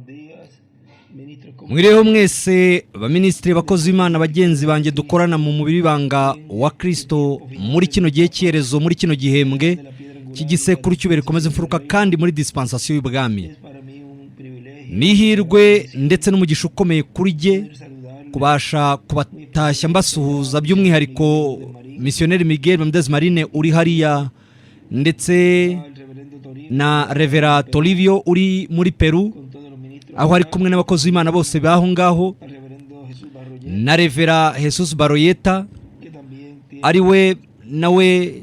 Buenos días, ministros. Mwiriweho mwese, baminisitiri, bakozi b'Imana bagenzi banjye dukorana mu mubiri w'ibanga wa Kirisito muri kino gihe cy'iherezo, muri kino gihembwe cy'igisekuru cy'ubere rikomeza imfuruka, kandi muri dispensation y'ubwami. Es para mí un privilegio Ni ihirwe ndetse n'umugisha ukomeye kuri jye poder saludarles kubasha kubatashya mbasuhuza, by'umwihariko Misiyoneri Miguel Bermudez Marine uri hariya, ndetse al reverendo Toribio na Revera Toribio uri muri Peru, con todos los ministros, aho ari kumwe n'abakozi b'Imana bose b'aho ngaho, al reverendo Jesús Barroyet, na Revera Jesus Baroyeta, que también tiene ari we nawe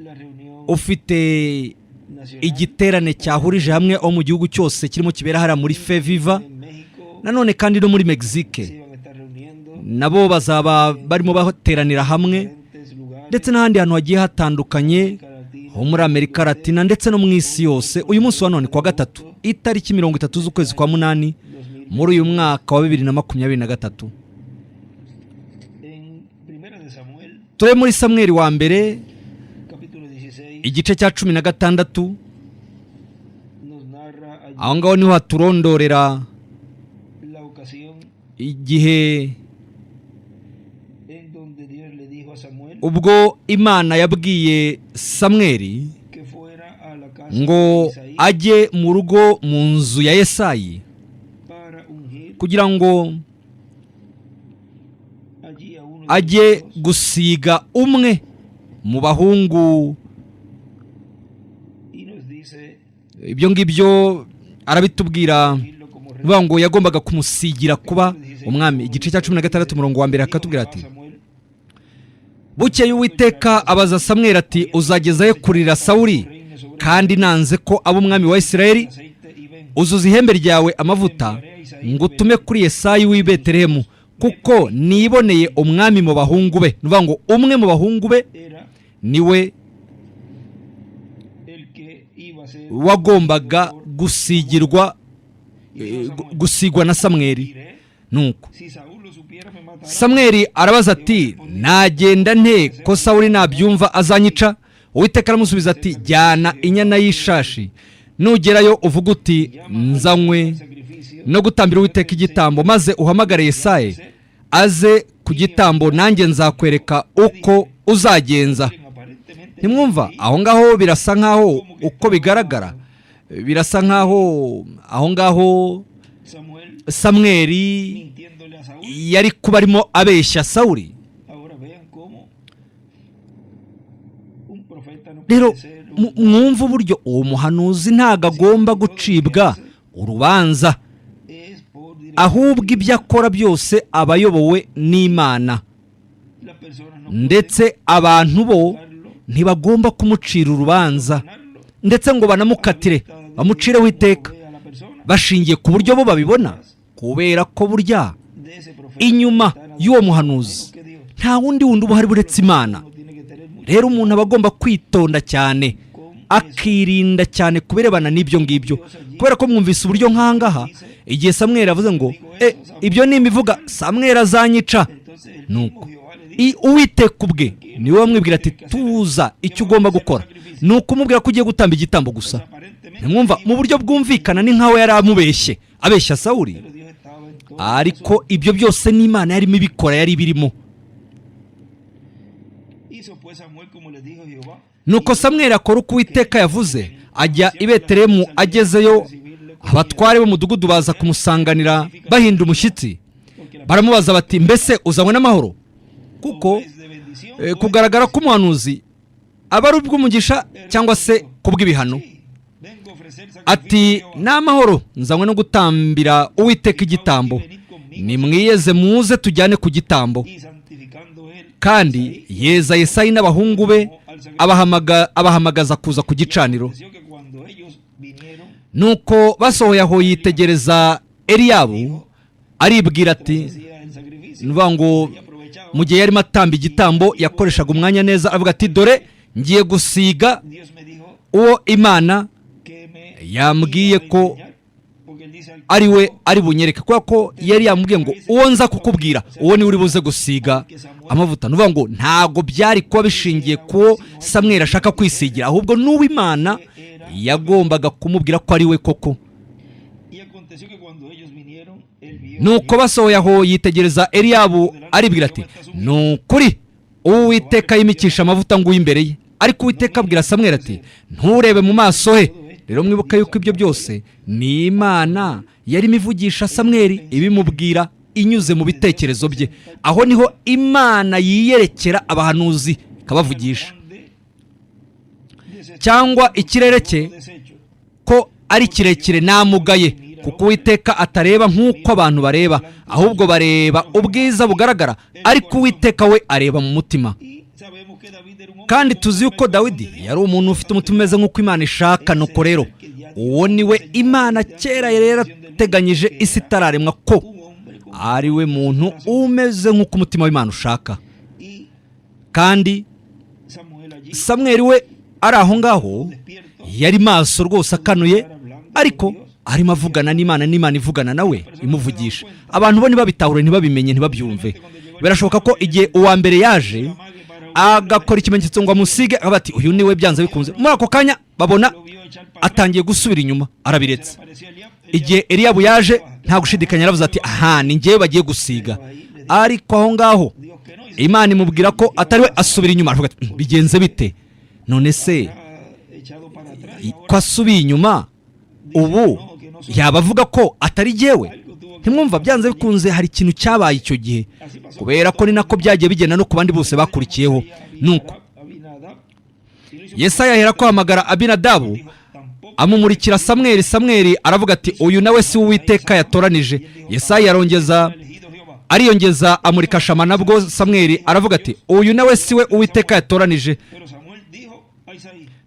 la reunión ufite nacional igiterane cyahurije hamwe aho mu gihugu cyose kirimo kibera hariya muri Feviva. en México. Nanone kandi no muri Mexique Se iban a estar reuniendo nabo bazaba barimo bateranira hamwe, diferentes lugares, ndetse n'ahandi hantu hagiye hatandukanye América Latina, ho muri Amerika Latina ndetse no mu isi yose. Uyu munsi wa none, kuwa gatatu, itariki 30 z'ukwezi kwa munani 2000. muri uyu mwaka wa 2023. En Primera de Samuel, Turi muri Samweri wa mbere, capítulo 16, igice cya 16. Nos narra allí Aho ngaho niho haturondorera la ocasión igihe en donde Dios le dijo a Samuel ubwo Imana yabwiye Samweri que fuera a la casa ngo de Isaí ajye mu rugo, mu nzu ya Yesayi, para ungir kugira ngo allí a uno de ajye sus hijos. gusiga umwe mu bahungu. Y nos dice Ibyo ngibyo arabitubwira, ungirlo como rey. bivuga ngo yagombaga kumusigira kuba umwami. Igice cya 16, umurongo wa mbere, akatubwira ati: "Bukeye Uwiteka abaza Samweli ati: 'Uzagezayo kurira Sawuli kandi nanze ko aba umwami wa Isirayeli? Uzuza ihembe ryawe amavuta ngo utume kuri Yesayi w'i Betelehemu, kuko niboneye umwami mu bahungu be.'" Ni ukuvuga ngo umwe mu bahungu be niwe wagombaga gusigirwa, gusigwa na Samweli. Nuko Samweli arabaza ati: "Nagenda nte ko Sawuli nabyumva azanyica?" Uwiteka aramusubiza ati: "Jyana inyana y'ishashi. Nugerayo uvuge uti: 'Nzanywe no gutambira Uwiteka igitambo,' maze uhamagare Yesayi aze ku gitambo, nanjye nzakwereka uko uzagenza." Ntimwumva aho ngaho? Birasa nkaho, uko bigaragara, birasa nkaho aho ngaho Samweli yari kuba arimo abeshya Sawuli. Rero mwumva uburyo uwo muhanuzi ntabwo agomba gucibwa urubanza, ahubwo ibyo akora byose aba ayobowe n'Imana, ndetse abantu bo ntibagomba kumucira urubanza ndetse ngo banamukatire, bamucireho iteka bashingiye ku buryo bo babibona, kubera ko burya inyuma y'uwo muhanuzi nta wundi wundi uba uhari uretse Imana. Rero umuntu aba agomba kwitonda cyane, akirinda cyane ku birebana n'ibyo ngibyo, kubera ko mwumvise uburyo nk'ahangaha igihe Samweri avuze ngo: "E, ibyo ni imivuga, Samweri azanyica." Nuko Uwiteka ubwe niwe wamwibwira ati: "Tuza, icyo ugomba gukora ni ukumubwira ko ugiye gutamba igitambo gusa." Ntimwumva? Mu buryo bwumvikana ni nkaho yari amubeshye, abeshya Sawuli, ariko ibyo byose n'Imana yarimo ibikora, yari ibirimo. Hizo pues Samuel como le dijo Jehová. Nuko Samweli akora uko Uwiteka yavuze, ajya i Betelehemu. Agezeyo, abatware b'umudugudu baza kumusanganira bahinda umushyitsi, baramubaza bati: "Mbese uzanywe n'amahoro?" Kuko Es de bendición. kugaragara k'umuhanuzi aba ari ubw'umugisha cyangwa se kubw'ibihano. Vengo a ofrecer sacrificio Ati: a Jehová. "Ni amahoro, nzanywe no gutambira Uwiteka igitambo. Nimwiyeze muze tujyane ku gitambo." Y santificando él Kandi yeza Yesayi n'abahungu be, abahamagaza kuza ku gicaniro. Aconteció que cuando ellos vinieron, Nuko basohoye aho, yitegereza Eliyabu, aribwira ati, hacía el sacrificio. ni ukuvuga ngo Y aprovechaba. mu gihe yarimo atamba igitambo yakoreshaga umwanya neza, avuga ati: "Dore ngiye gusiga Dios me dijo uwo Imana que me yambwiye iba a ko enseñar, porque él dice al ari we ari bunyereke," kubera ko yari yamubwiye ngo: "Uwo nza kukubwira, uwo niwe uri buze gusiga amavuta." Ni ukuvuga ngo ntabwo byari kuba bishingiye kuwo Samweli ashaka kwisigira, ahubwo n'uwo Imana yagombaga kumubwira ko ari we koko. Y Nuko basohoye aho, yitegereza Eliyabu, aribwira ati: "Ni ukuri Uwiteka yimikisha amavuta nguyu imbere ye." Ariko Uwiteka abwira Samweli ati: "Nturebe mu maso he." Rero mwibuke yuko ibyo byose ni Imana yarimo ivugisha Samweli, ibimubwira inyuze mu bitekerezo bye. Aho niho Imana yiyerekera abahanuzi, ikabavugisha. Cyangwa ikirere cye ko ari kirekire, namugaye, kuko Uwiteka atareba nk'uko abantu bareba. Ahubwo bareba ubwiza bugaragara, ariko Uwiteka we areba mu mutima. Kandi tuzi yuko Dawidi yari umuntu ufite umutima umeze nk'uko Imana ishaka. Nuko rero uwo ni we Imana kera yari yarateganyije isi itararemwa, ko ari we muntu umeze nk'uko umutima w'Imana ushaka. Kandi Samweri we ari aho ngaho, yari maso rwose, akanuye, ariko arimo avugana n'Imana, n'Imana ivugana nawe, imuvugisha. Abantu bo ntibabitahure, ntibabimenye, ntibabyumve. Birashoboka ko igihe uwa mbere yaje agakora ikimenyetso ngo amusige, akaba ati: "Uyu niwe byanze bikunze." Muri ako kanya babona atangiye gusubira inyuma, arabiretse. Igihe Eliyabu yaje, nta gushidikanya yaravuze ati: "Aha ni ngewe bagiye gusiga." Ariko aho ngaho Imana imubwira ko atari we, asubira inyuma. Aravuga ati: "Bigenze bite none se ko asubiye inyuma? Ubu yaba avuga ko atari jyewe?" Ntimwumva? Byanze bikunze hari ikintu cyabaye icyo gihe, kubera ko ni nako byagiye bigenda no ku bandi bose bakurikiyeho. Nuko Yesaya ahera ko ahamagara Abinadabu, amumurikira Samweli. Samweli aravuga ati: "Uyu nawe si Uwiteka yatoranije." Yesaya yarongeza ariyongeza, amurika Shama. Nabwo Samweli aravuga ati: "Uyu nawe si we Uwiteka yatoranije."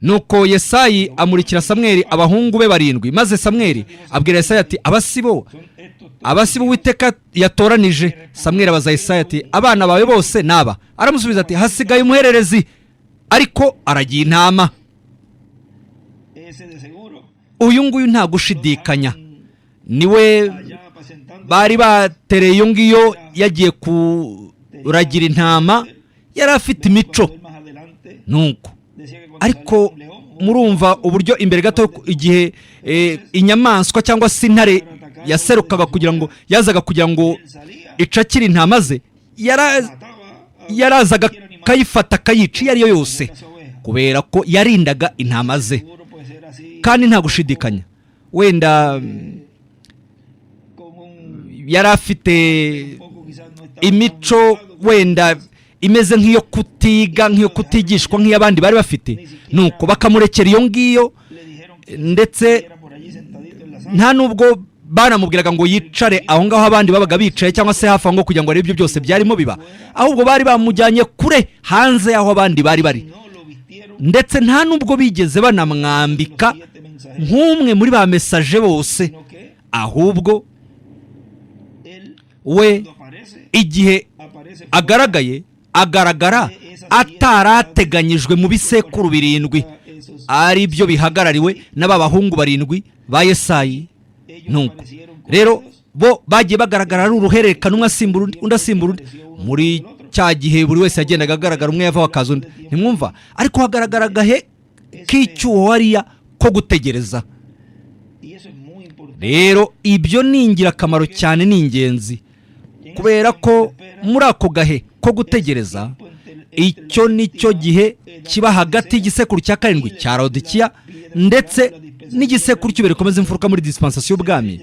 Nuko Yesayi amurikira Samweli abahungu be barindwi, maze Samweli abwira Yesayi ati: "Aba si bo, aba si bo Uwiteka yatoranije." Samweli abaza Yesayi ati: "Abana bawe bose ni aba?" Aramusubiza ati: "Hasigaye umuhererezi, ariko aragiye intama." Uyu nguyu nta gushidikanya niwe bari batereye iyo ngiyo yagiye kuragira intama. Yari afite imico nuko. Ariko murumva uburyo imbere gato, igihe inyamaswa cyangwa se intare yaserukaga kugira ngo, yazaga kugira ngo icakire intama ze, yarazaga akayifata, akayica iyo ari yo yose, kubera ko yarindaga intama ze. Kandi nta gushidikanya wenda yari afite imico wenda imeze nk'iyo kutiga, nk'iyo kutigishwa nk'iy'abandi bari bafite, nuko bakamurekera iyo ngiyo. Ndetse nta nubwo banamubwiraga ngo yicare aho ngaho abandi babaga bicaye, cyangwa se hafi aho ngaho, kugira ngo arebe ibyo byose byarimo biba. Ahubwo bari bamujyanye kure, hanze y'aho abandi bari bari. Ndetse nta nubwo bigeze banamwambika nk'umwe muri ba messager bose. Ahubwo we igihe agaragaye, agaragara atarateganyijwe mu bisekuru birindwi, ari byo bihagarariwe n'aba bahungu barindwi ba Yesayi. Nuko rero bo bagiye bagaragara ari uruhererekane, umwe asimbura undi, undi asimbura undi. Muri cya gihe buri wese yagendaga agaragara, umwe yavaho akaza undi. Ntimwumva? Ariko hagaragara agahe k'icyuho hariya ko gutegereza. Rero ibyo ni ingirakamaro cyane, ni ingenzi, kubera ko muri ako gahe ko gutegereza, icyo ni cyo gihe kiba hagati y'igisekuru cya karindwi cya Lawodikiya ndetse n'igisekuru cy'ibuye rikomeza imfuruka muri dispensation y'ubwami,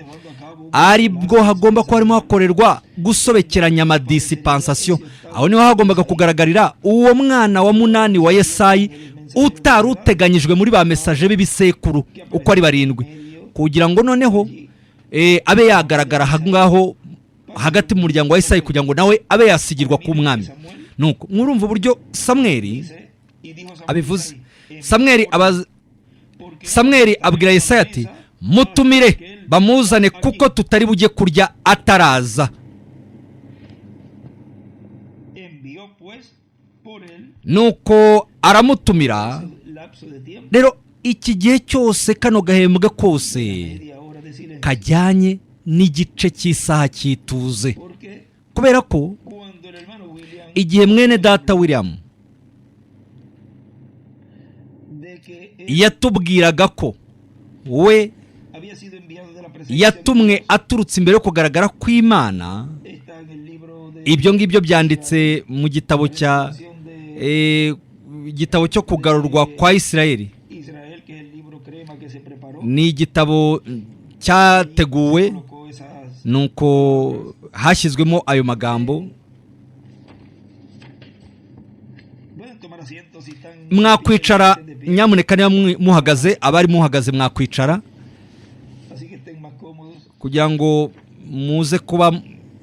ari bwo hagomba kuba harimo hakorerwa gusobekeranya amadispensation. Aho niho hagombaga kugaragarira uwo mwana wa munani wa Yesayi, utari uteganyijwe muri ba messager b'ibisekuru uko ari barindwi, kugira ngo noneho abe yagaragara aho ngaho hagati mu muryango wa Yesayi, kugira ngo nawe abe yasigirwa ku mwami. Nuko mwurumva uburyo Samweli abivuze. Samweli abwira Yesaya ati: "Mutumire bamuzane, kuko tutari bujye kurya ataraza." Envió pues por él Nuko aramutumira. ese lapso de tiempo, Rero iki gihe cyose, kano gahembwe kose media hora de silencio. kajyanye n'igice cy'isaha cy'ituze, Porque kubera ko cuando el hermano William igihe mwene data William de que él yatubwiraga ko we había Yatumwe aturutse imbere yo kugaragara kw'Imana. Ibyo ngibyo byanditse mu gitabo cya igitabo cyo kugarurwa kwa Isirayeli. Ni igitabo cyateguwe, nuko hashyizwemo ayo magambo. Mwakwicara nyamuneka niba muhagaze, abari muhagaze mwakwicara kugira ngo muze kuba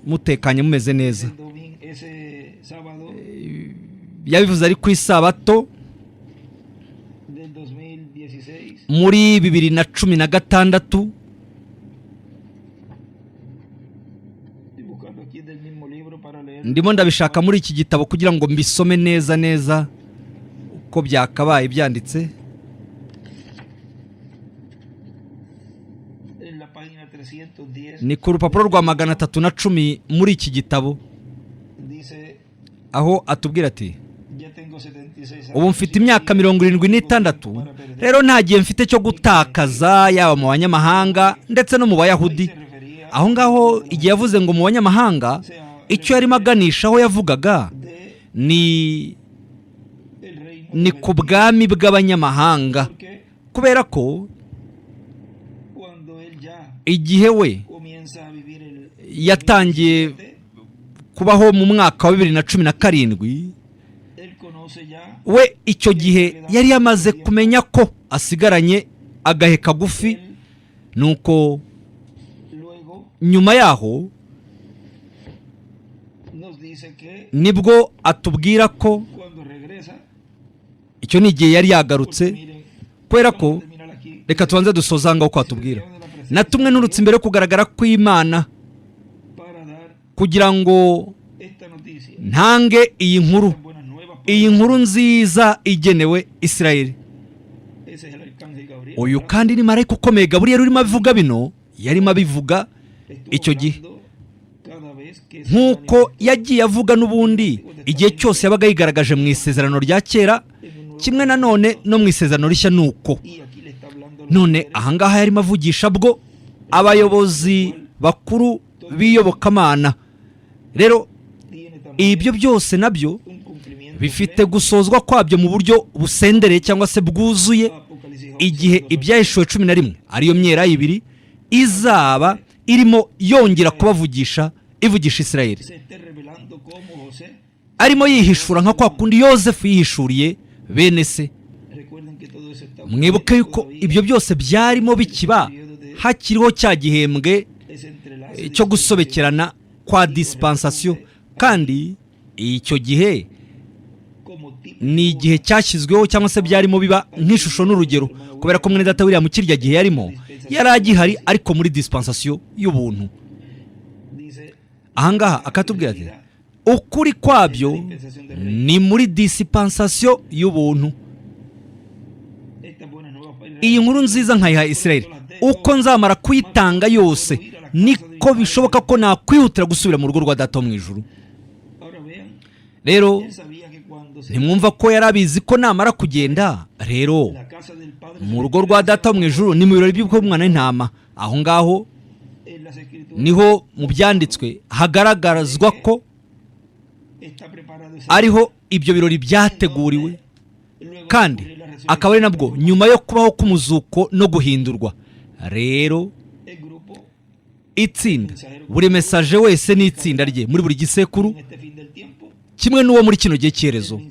mutekanye mumeze neza. Yabivuze ari ku isabato muri 2016. Ndimo ndabishaka muri iki gitabo kugira ngo mbisome neza neza uko byakabaye byanditse. Ni ku rupapuro rwa 310 muri iki gitabo, aho atubwira ati: ubu mfite imyaka 76, rero nta gihe mfite cyo gutakaza, yaba mu banyamahanga ndetse no mu Bayahudi. Aho ngaho igihe yavuze ngo mu banyamahanga, icyo yarimo aganishaho yavugaga ni ku bwami bw'abanyamahanga, kubera ko igihe we yatangiye kubaho mu mwaka wa 2017, we icyo gihe yari yamaze kumenya ko asigaranye agahe kagufi. Nuko nyuma yaho nibwo atubwira ko icyo ni igihe yari yagarutse, kubera ko reka tubanze dusoza ngaho ko atubwira: natumwe nturutse imbere yo kugaragara kw'Imana kugira ngo ntange iyi nkuru, iyi nkuru nziza igenewe Isirayeli. Uyu kandi ni marayika ukomeye Gaburiyeli urimo abivuga bino, yarimo abivuga icyo gihe nk'uko yagiye avuga n'ubundi igihe cyose yabaga yigaragaje mu isezerano rya kera, kimwe nanone no mu isezerano rishya. Nuko none ahangaha yarimo avugisha bwo abayobozi bakuru b'iyobokamana. Rero ibyo byose nabyo bifite gusozwa kwabyo mu buryo busendereye cyangwa se bwuzuye, igihe ibyahishuwe 11 ariyo myera ibiri izaba irimo yongera kubavugisha, ivugisha Isirayeli, arimo yihishura nka kwa kundi Yosefu yihishuriye bene se. Mwibuke yuko ibyo byose byarimo bikiba hakiriho cya gihembwe cyo gusobekerana kwa disipansasiyo, kandi icyo gihe ni igihe cyashyizweho cyangwa se byarimo biba nk'ishusho n'urugero, kubera ko mwene data William kirya gihe yarimo yari agihari, ariko muri disipansasiyo y'ubuntu. Ahangaha akatubwira ati ukuri kwabyo ni muri disipansasiyo y'ubuntu. Iyi nkuru nziza nkayiha Isirayeli, uko nzamara kuyitanga yose niko bishoboka ko nakwihutira gusubira mu rugo rwa data wo mu ijuru. Rero ntimwumva ko yari abizi ko namara kugenda rero mu rugo rwa data wo mu ijuru ni mu birori by'ubukwe bw'umwana w'intama. Aho ngaho niho mu byanditswe hagaragarizwa ko ariho ibyo birori byateguriwe, kandi akaba ari nabwo nyuma yo kubaho k'umuzuko no guhindurwa. Rero itsinda, buri mesaje wese n'itsinda rye muri buri gisekuru, kimwe n'uwo muri kino gihe cyerezo,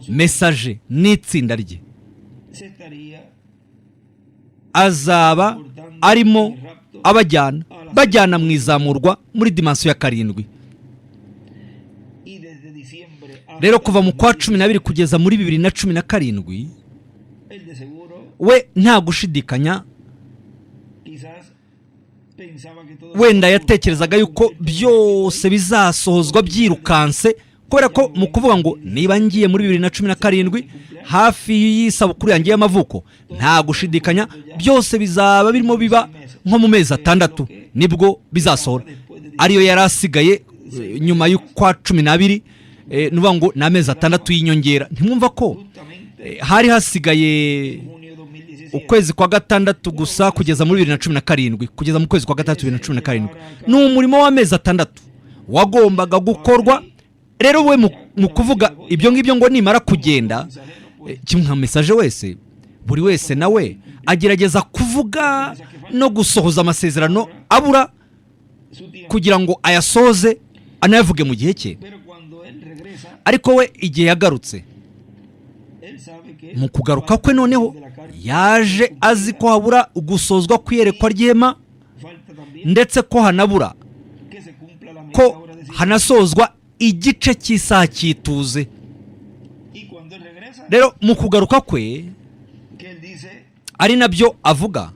mesaje n'itsinda rye azaba arimo abajyana bajyana mu izamurwa muri dimansiyo ya 7. Rero kuva mu kwa 12 kugeza muri 2017, we nta gushidikanya wenda yatekerezaga yuko byose bizasohozwa byirukanse, kubera ko mu kuvuga ngo niba ngiye muri 2017 hafi y'isabukuru yanjye y'amavuko, nta gushidikanya byose bizaba birimo biba nko mu mezi 6 nibwo bizasohora, ariyo yari asigaye nyuma y'ukwa 12, ni ukuvuga ngo ni amezi 6 y'inyongera. Ntimwumva ko hari hasigaye Ukwezi kwa gatandatu gusa kugeza muri 2017, kugeza mu kwezi kwa gatandatu 2017, ni umurimo w'amezi 6 wagombaga gukorwa. Rero we mu kuvuga ibyo ngibyo ngo nimara kugenda, kimwe nka message wese, buri wese nawe agerageza kuvuga no gusohoza amasezerano abura kugira ngo ayasohoze, anayavuge mu gihe cye. Ariko we igihe yagarutse, mu kugaruka kwe noneho yaje azi ko habura gusozwa kw'iyerekwa ry'ihema, ndetse ko hanabura ko hanasozwa igice cy'isaha cy'ituze. Rero mu kugaruka kwe, ari nabyo avuga,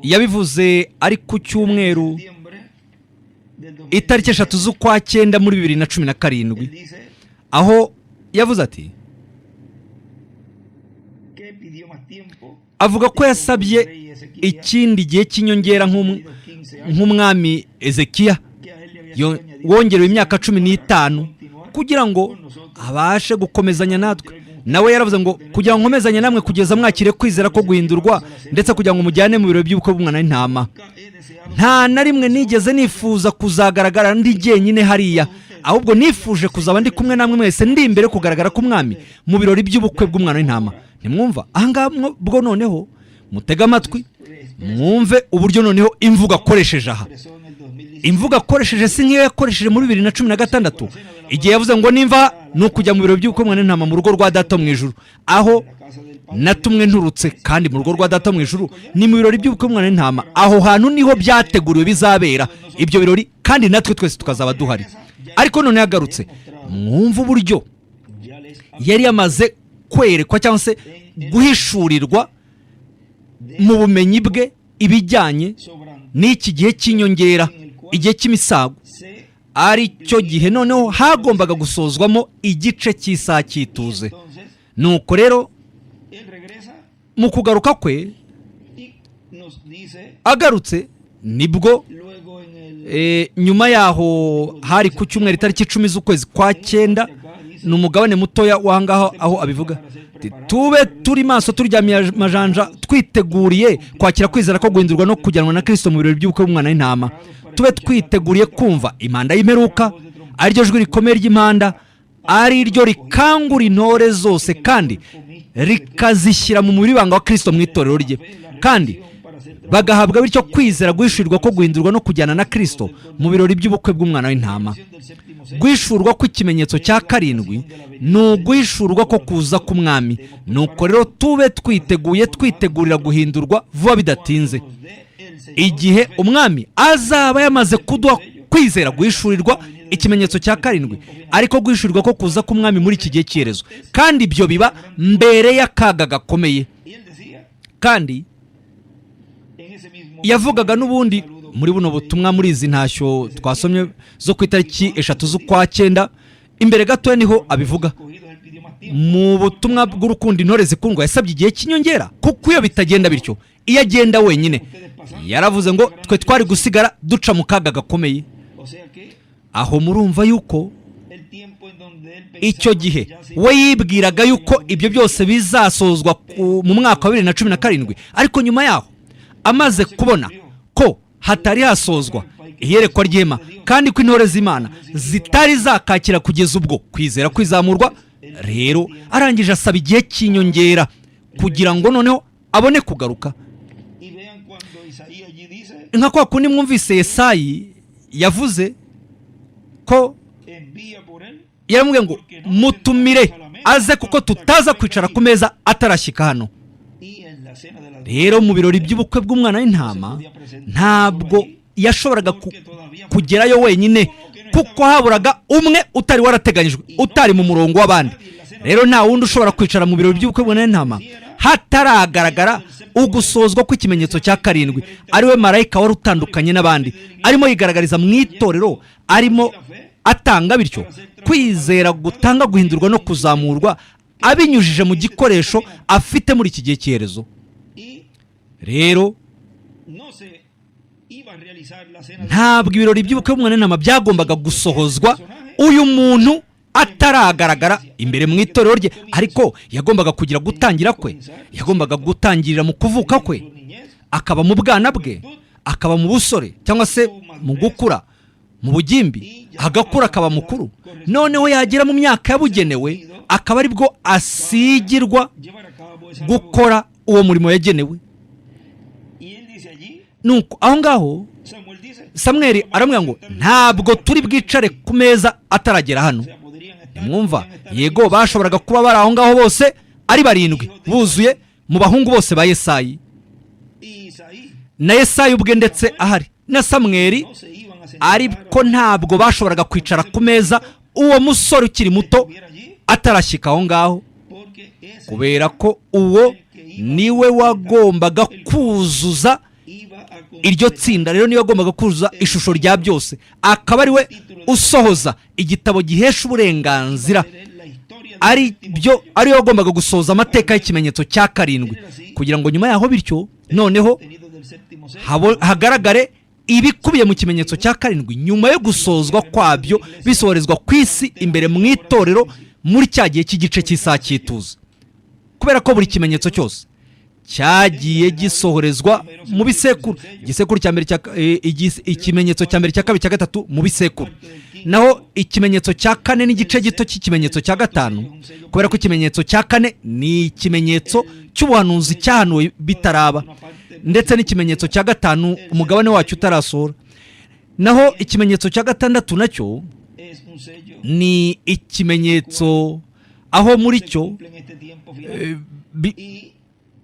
yabivuze ari ku cyumweru, itariki 3 z'ukwa cyenda muri 2017, aho yavuze ati, Que pidió más tiempo. Avuga ko yasabye ikindi gihe cy'inyongera nk'umwami Ezekiya wongerewe imyaka 15 kugira ngo abashe gukomezanya natwe. Nawe yaravuze ngo kugira ngo nkomezanye namwe kugeza mwakire kwizera ko guhindurwa, ndetse kugira ngo mujyane mu birori by'ubukwe bw'umwana w'intama. Nta na rimwe nigeze nifuza kuzagaragara ndi jyenyine hariya, ahubwo nifuje kuzaba ndi kumwe namwe mwese, ndi imbere kugaragara k'umwami mu birori by'ubukwe bw'umwana w'intama. Ntimwumva ahangaha bwo? Noneho mutege amatwi mwumve uburyo noneho imvugo akoresheje aha. Imvugo akoresheje si nk'iyo yakoresheje muri 2016, igihe yavuze ngo nimva ni ukujya mu birori by'ubukwe bw'umwana w'intama mu rugo rwa Data mu ijuru, aho natumwe nturutse. Kandi mu rugo rwa Data mu ijuru ni mu birori by'ubukwe bw'umwana w'intama. Aho hantu niho byateguriwe bizabera ibyo birori, kandi natwe twese tukazaba duhari. Ariko none yagarutse, mwumve uburyo yari yamaze kwerekwa cyangwa se guhishurirwa mu bumenyi bwe ibijyanye n'iki gihe cy'inyongera, igihe cy'imisago, ari cyo gihe noneho hagombaga gusozwamo igice cy'isaha cy'ituze. Nuko rero mu kugaruka kwe, agarutse nibwo nyuma yaho hari ku cyumweru, itariki 10 z'ukwezi kwa cyenda. Ni umugabane mutoya w'ahangaha aho abivuga ati, tube turi maso, turyamiye amajanja, twiteguriye kwakira kwizera ko guhindurwa no kujyanwa na Kirisito mu birori by'ubukwe bw'umwana w'intama. Tube twiteguriye kumva impanda y'imperuka, ariryo jwi rikomeye ry'impanda, ari ryo rikangura intore zose kandi rikazishyira mu mubiri w'ibanga wa Kirisito mu itorero rye, kandi bagahabwa bityo kwizera guhishurirwa ko guhindurwa no kujyana na Kirisito mu birori by'ubukwe bw'umwana w'intama. Guhishurwa kw'ikimenyetso cya karindwi ni uguhishurwa ko kuza k'umwami. Nuko rero tube twiteguye, twitegurira guhindurwa vuba bidatinze, igihe umwami azaba yamaze kuduha kwizera guhishurirwa ikimenyetso cya karindwi, ariko guhishurirwa ko kuza k'umwami muri iki gihe cy'iherezo. Kandi ibyo biba mbere y'akaga gakomeye. Kandi yavugaga n'ubundi muri buno butumwa, muri izi ntashyo twasomye zo ku itariki 3 z'ukwa cyenda, imbere gatoya niho abivuga mu butumwa bw'urukundo intore zikundwa. Yasabye igihe cy'inyongera, kuko iyo bitagenda bityo, iyo agenda wenyine, yaravuze ngo twe twari gusigara duca mu kaga gakomeye. Aho murumva yuko icyo gihe we yibwiraga yuko ibyo byose bizasozwa mu mwaka wa 2017. Ariko nyuma yaho amaze kubona ko hatari hasozwa iyerekwa ry'ihema, kandi ko intore z'Imana zitari zakakira kugeza ubwo kwizera kwizamurwa, rero arangije asaba igihe cy'inyongera kugira ngo noneho abone kugaruka. Y vean cuando Isaías allí dice, Nka kwa kundi mwumvise Yesayi yavuze ko envía por él, yaramubwiye ngo mutumire aze, kuko tutaza kwicara ku meza atarashyika hano. Y en la cena de la Rero mu birori by'ubukwe bw'umwana w'intama ntabwo yashoboraga kugerayo wenyine, kuko haburaga umwe utari warateganyijwe, utari mu murongo w'abandi. Rero nta wundi ushobora kwicara mu birori by'ubukwe bw'umwana w'intama hataragaragara ugusozwa kw'ikimenyetso cya karindwi, ariwe marayika wari utandukanye n'abandi, arimo yigaragariza mu itorero, arimo atanga bityo kwizera gutanga guhindurwa no kuzamurwa, abinyujije mu gikoresho afite muri iki gihe cy'iherezo. Y Rero no se iba a realizar la cena ntabwo ibirori by'ubukwe bw'umwana w'intama byagombaga gusohozwa uyu muntu Ataragaragara imbere mu itorero rye, ariko yagombaga kugira gutangira kwe. Yagombaga gutangirira mu kuvuka kwe, akaba mu bwana bwe, akaba mu busore cyangwa se mu gukura, mu bugimbi, agakura akaba mukuru, noneho yagera mu myaka yabugenewe akaba aribwo asigirwa gukora uwo murimo yagenewe. Nuko aho ngaho Samweri aramubwira ngo: "Ntabwo turi bwicare ku meza ataragera hano." Nimwumva, yego, bashoboraga kuba bari aho ngaho bose ari barindwi buzuye mu bahungu bose ba Yesayi, na Yesayi ubwe ndetse ahari na Samweri, ariko ntabwo bashoboraga kwicara ku meza uwo musore ukiri muto atarashyika aho ngaho, kubera ko uwo niwe wagombaga kuzuza iryo tsinda. Rero niwe wagombaga kuzuza ishusho rya byose, akaba ari we usohoza igitabo gihesha uburenganzira, ari byo ariwe wagombaga gusohoza amateka y'ikimenyetso cya karindwi, kugira ngo nyuma yaho bityo noneho hagaragare ibikubiye mu kimenyetso cya karindwi, nyuma yo gusozwa kwabyo bisohorezwa ku isi imbere mu itorero muri cya gihe cy'igice cy'isaha cy'ituze. Kubera ko buri kimenyetso cyose cyagiye gisohorezwa mu bisekuru, igisekuru cya mbere, ikimenyetso cya mbere, cya kabiri, cya gatatu, mu bisekuru. Naho ikimenyetso cya kane n'igice gito cy'ikimenyetso cya gatanu, kubera ko ikimenyetso cya kane ni ikimenyetso cy'ubuhanuzi cyahanuwe bitaraba, ndetse n'ikimenyetso cya gatanu umugabane wacyo utarasohora. Naho ikimenyetso cya gatandatu nacyo ni ikimenyetso aho muri cyo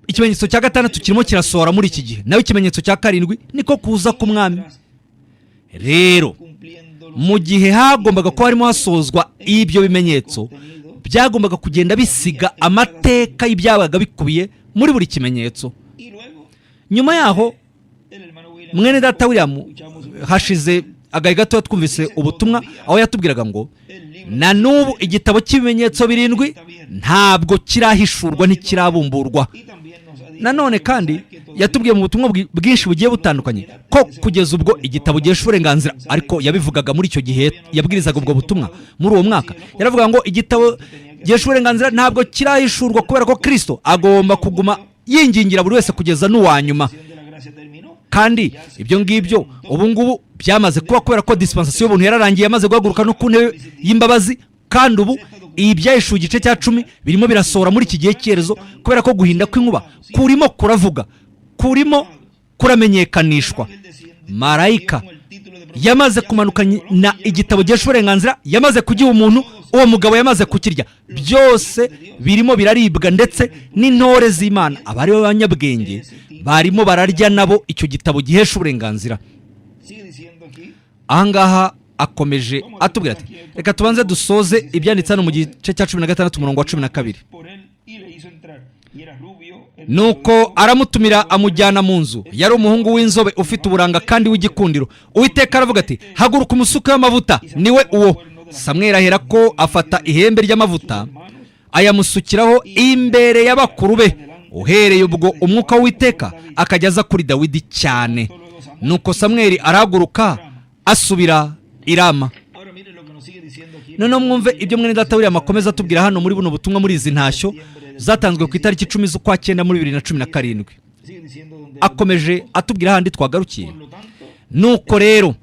ikimenyetso cya gatandatu kirimo kirasohora muri iki gihe. Naho ikimenyetso cya karindwi niko kuza k'Umwami. Rero mu gihe hagombaga kuba harimo hasozwa ibyo bimenyetso, byagombaga kugenda bisiga amateka y'ibyabaga bikubiye muri buri kimenyetso. Nyuma yaho, mwene data William, hashize agahe gatoya twumvise ubutumwa aho yatubwiraga ngo na n'ubu igitabo cy'ibimenyetso birindwi ntabwo kirahishurwa, ntikirabumburwa. Nanone kandi yatubwiye mu butumwa bwinshi bugiye butandukanye ko kugeza ubwo igitabo gihesha uburenganzira, ariko yabivugaga muri icyo gihe yabwirizaga ubwo butumwa muri uwo mwaka, yaravuga ngo igitabo gihesha uburenganzira ntabwo kirahishurwa kubera ko Kirisito agomba kuguma yingingira buri wese kugeza n'uwa nyuma. Kandi ibyo ngibyo ubu ngubu byamaze kuba, kubera ko dispensation y'ubuntu yararangiye, yamaze guhaguruka no ku ntebe y'imbabazi. Kandi ubu ibi byahishuwe igice cya 10 birimo birasohora muri iki gihe cyerezo, kubera ko guhinda kw'inkuba kurimo kuravuga, kurimo kuramenyekanishwa. Marayika yamaze kumanuka na igitabo gihesha uburenganzira, yamaze kugiha umuntu, uwo mugabo yamaze kukirya. Byose birimo biraribwa, ndetse n'intore z'Imana, abari b'abanyabwenge, barimo bararya nabo icyo gitabo gihesha uburenganzira. Ahangaha akomeje atubwira ati: reka tubanze dusoze ibyanditse hano mu gice cya 16, umurongo wa 12. Nuko aramutumira, amujyana mu nzu. Yari umuhungu w'inzobe ufite uburanga kandi w'igikundiro. Uwiteka aravuga ati: "Haguruka, umusuke w'amavuta, niwe uwo." Samweri ahera ko afata ihembe ry'amavuta, ayamusukiraho imbere y'abakuru be. Uhereye ubwo umwuka w'Uwiteka akajya aza kuri Dawidi cyane. Nuko Samweri arahaguruka asubira i Rama. Noneho mwumve ibyo mwene data William akomeza atubwira hano muri buno butumwa, muri izi ntashyo zatanzwe ku itariki 10 z'ukwa cyenda muri 2017. Akomeje atubwira ahandi twagarukiye: Nuko rero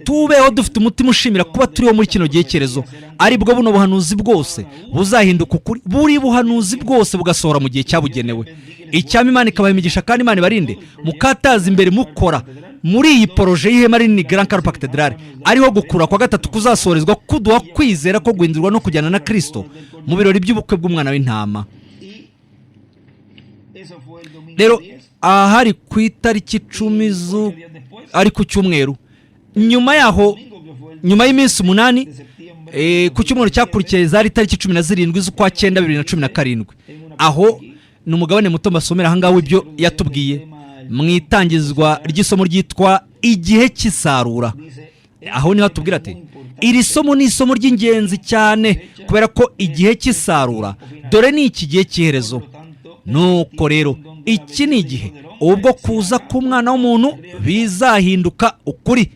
tubeho dufite umutima ushimira kuba turiho muri kino gihe cyerezo, aribwo buno buhanuzi bwose buzahinduka ukuri, buri buhanuzi bwose bugasohora mu gihe cyabugenewe. Icyama Imana ikabaha imigisha kandi Imana ibarinde mukataza imbere mukora muri iyi projet y'ihema rinini Grand Carpa Cathedral, ariho gukura kwa gatatu kuzasorezwa, kuduha kwizera ko guhindurwa no kujyana na Kristo mu birori by'ubukwe bw'Umwana w'Intama. Rero ahari ku itariki 10 zu ari ku cyumweru, nyuma yaho, nyuma y'iminsi 8, ku cyumweru cyakurikiye, zari itariki 17 z'ukwa cyenda 2017. Aho ni umugabane muto mbasomera ahangaha w'ibyo yatubwiye mu itangizwa ry'isomo ryitwa "Igihe cy'isarura". Aho niho atubwira ati: "Iri somo ni isomo ry'ingenzi cyane, kubera ko igihe cy'isarura dore ni iki gihe cy'iherezo. Nuko rero iki ni igihe ubwo kuza k'Umwana w'umuntu bizahinduka ukuri."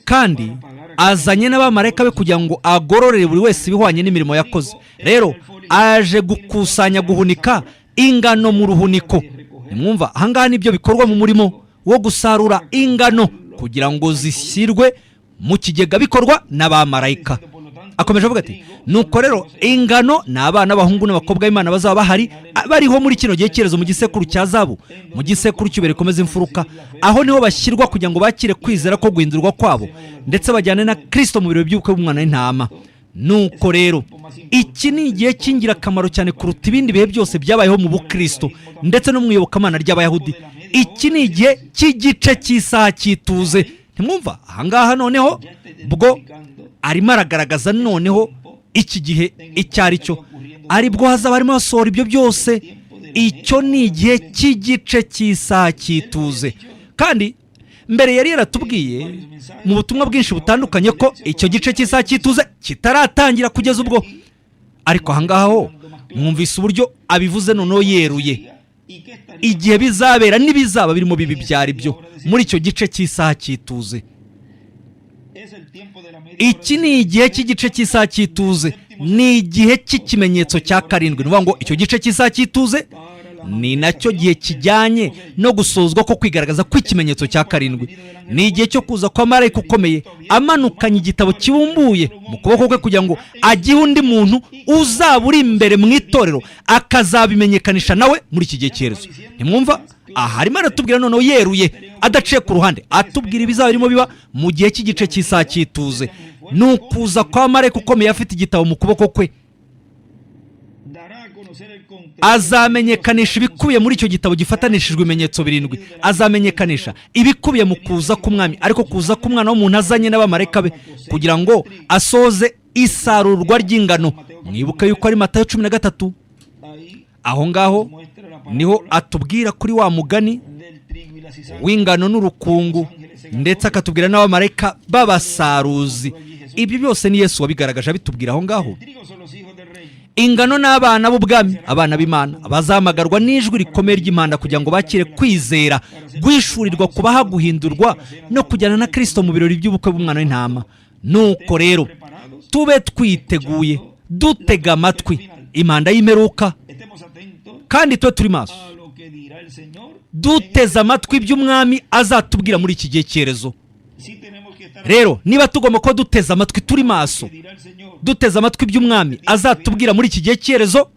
Kandi azanye n'abamarayika be kugira ngo agororere buri wese ibihwanye n'imirimo yakoze. Rero aje gukusanya, guhunika ingano mu ruhuniko. Nimwumva, ahangaha nibyo bikorwa mu murimo wo gusarura ingano kugira ngo zishyirwe mu kigega, bikorwa n'abamarayika. Akomeje avuga ati: "Nuko rero ingano ni abana b'abahungu n'abakobwa b'Imana bazaba bahari, bariho muri kino gihe cyerezo, mu gisekuru cya zabu, mu gisekuru cy'ubere rikomeza imfuruka. Aho niho bashyirwa kugira ngo bakire kwizera ko guhindurwa kwabo, ndetse bajyane na Kirisito mu birori by'ubukwe bw'umwana w'intama. Nuko rero iki ni igihe cy'ingirakamaro cyane kuruta ibindi bihe byose byabayeho mu bukristo ndetse no mu iyobokamana ry'Abayahudi. Iki ni igihe cy'igice cy'isaha cy'ituze." Ntimwumva ahangaha noneho bwo arimo aragaragaza noneho iki gihe icyo ari cyo, aribwo hazaba harimo hasohora ibyo byose. Icyo ni igihe cy'igice cy'isaha cy'ituze. Kandi mbere yari yaratubwiye mu butumwa bwinshi butandukanye ko icyo gice cy'isaha cy'ituze kitaratangira kugeza ubwo. Ariko ahangaha ho mwumvise uburyo abivuze noneho yeruye, igihe bizabera n'ibizaba birimo bibi byari byo muri icyo gice cy'isaha cy'ituze. Iki ni igihe cy'igice cy'isaha cy'ituze, ni igihe cy'ikimenyetso cya karindwi. Ni ukuvuga ngo icyo gice cy'isaha cy'ituze ni nacyo gihe kijyanye no gusozwa ko kwigaragaza kw'ikimenyetso cya karindwi. Ni igihe cyo kuza kwa marayika ukomeye amanukanye igitabo kibumbuye mu kuboko kwe kugira ngo agihe undi muntu uzaba uri imbere mu itorero, akazabimenyekanisha nawe muri iki gihe cyerezo. Ntimwumva, aha arimo aratubwira noneho yeruye, adaciye ku ruhande, atubwira ibizaba birimo biba mu gihe cy'igice cy'isaha cy'ituze. Ni ukuza kwa marayika ukomeye afite igitabo mu kuboko kwe. Azamenyekanisha ibikubiye muri icyo gitabo gifatanishijwe ibimenyetso birindwi. Azamenyekanisha ibikubiye mu kuza k'Umwami, ariko kuza k'Umwana w'umuntu azanye n'abamarayika be kugira ngo asoze isarurwa ry'ingano. Mwibuke yuko ari Matayo 13. Aho ngaho niho atubwira kuri wa mugani w'ingano n'urukungu, ndetse akatubwira n'abamarayika b'abasaruzi. Ibyo byose ni Yesu wabigaragaje, abitubwira aho ngaho. Ingano n'abana b'ubwami, abana b'Imana bazahamagarwa n'ijwi rikomeye ry'impanda kugira ngo bakire kwizera guhishurirwa kubaha guhindurwa no kujyana na Kirisito mu birori by'ubukwe bw'umwana w'intama. Nuko rero tube twiteguye, dutega amatwi impanda y'imperuka, kandi tube turi maso, duteze amatwi iby'Umwami azatubwira muri iki gihe cyerezo. Rero niba tugomba kuba duteze amatwi, turi maso, duteze amatwi iby'Umwami azatubwira muri iki gihe cyerezo,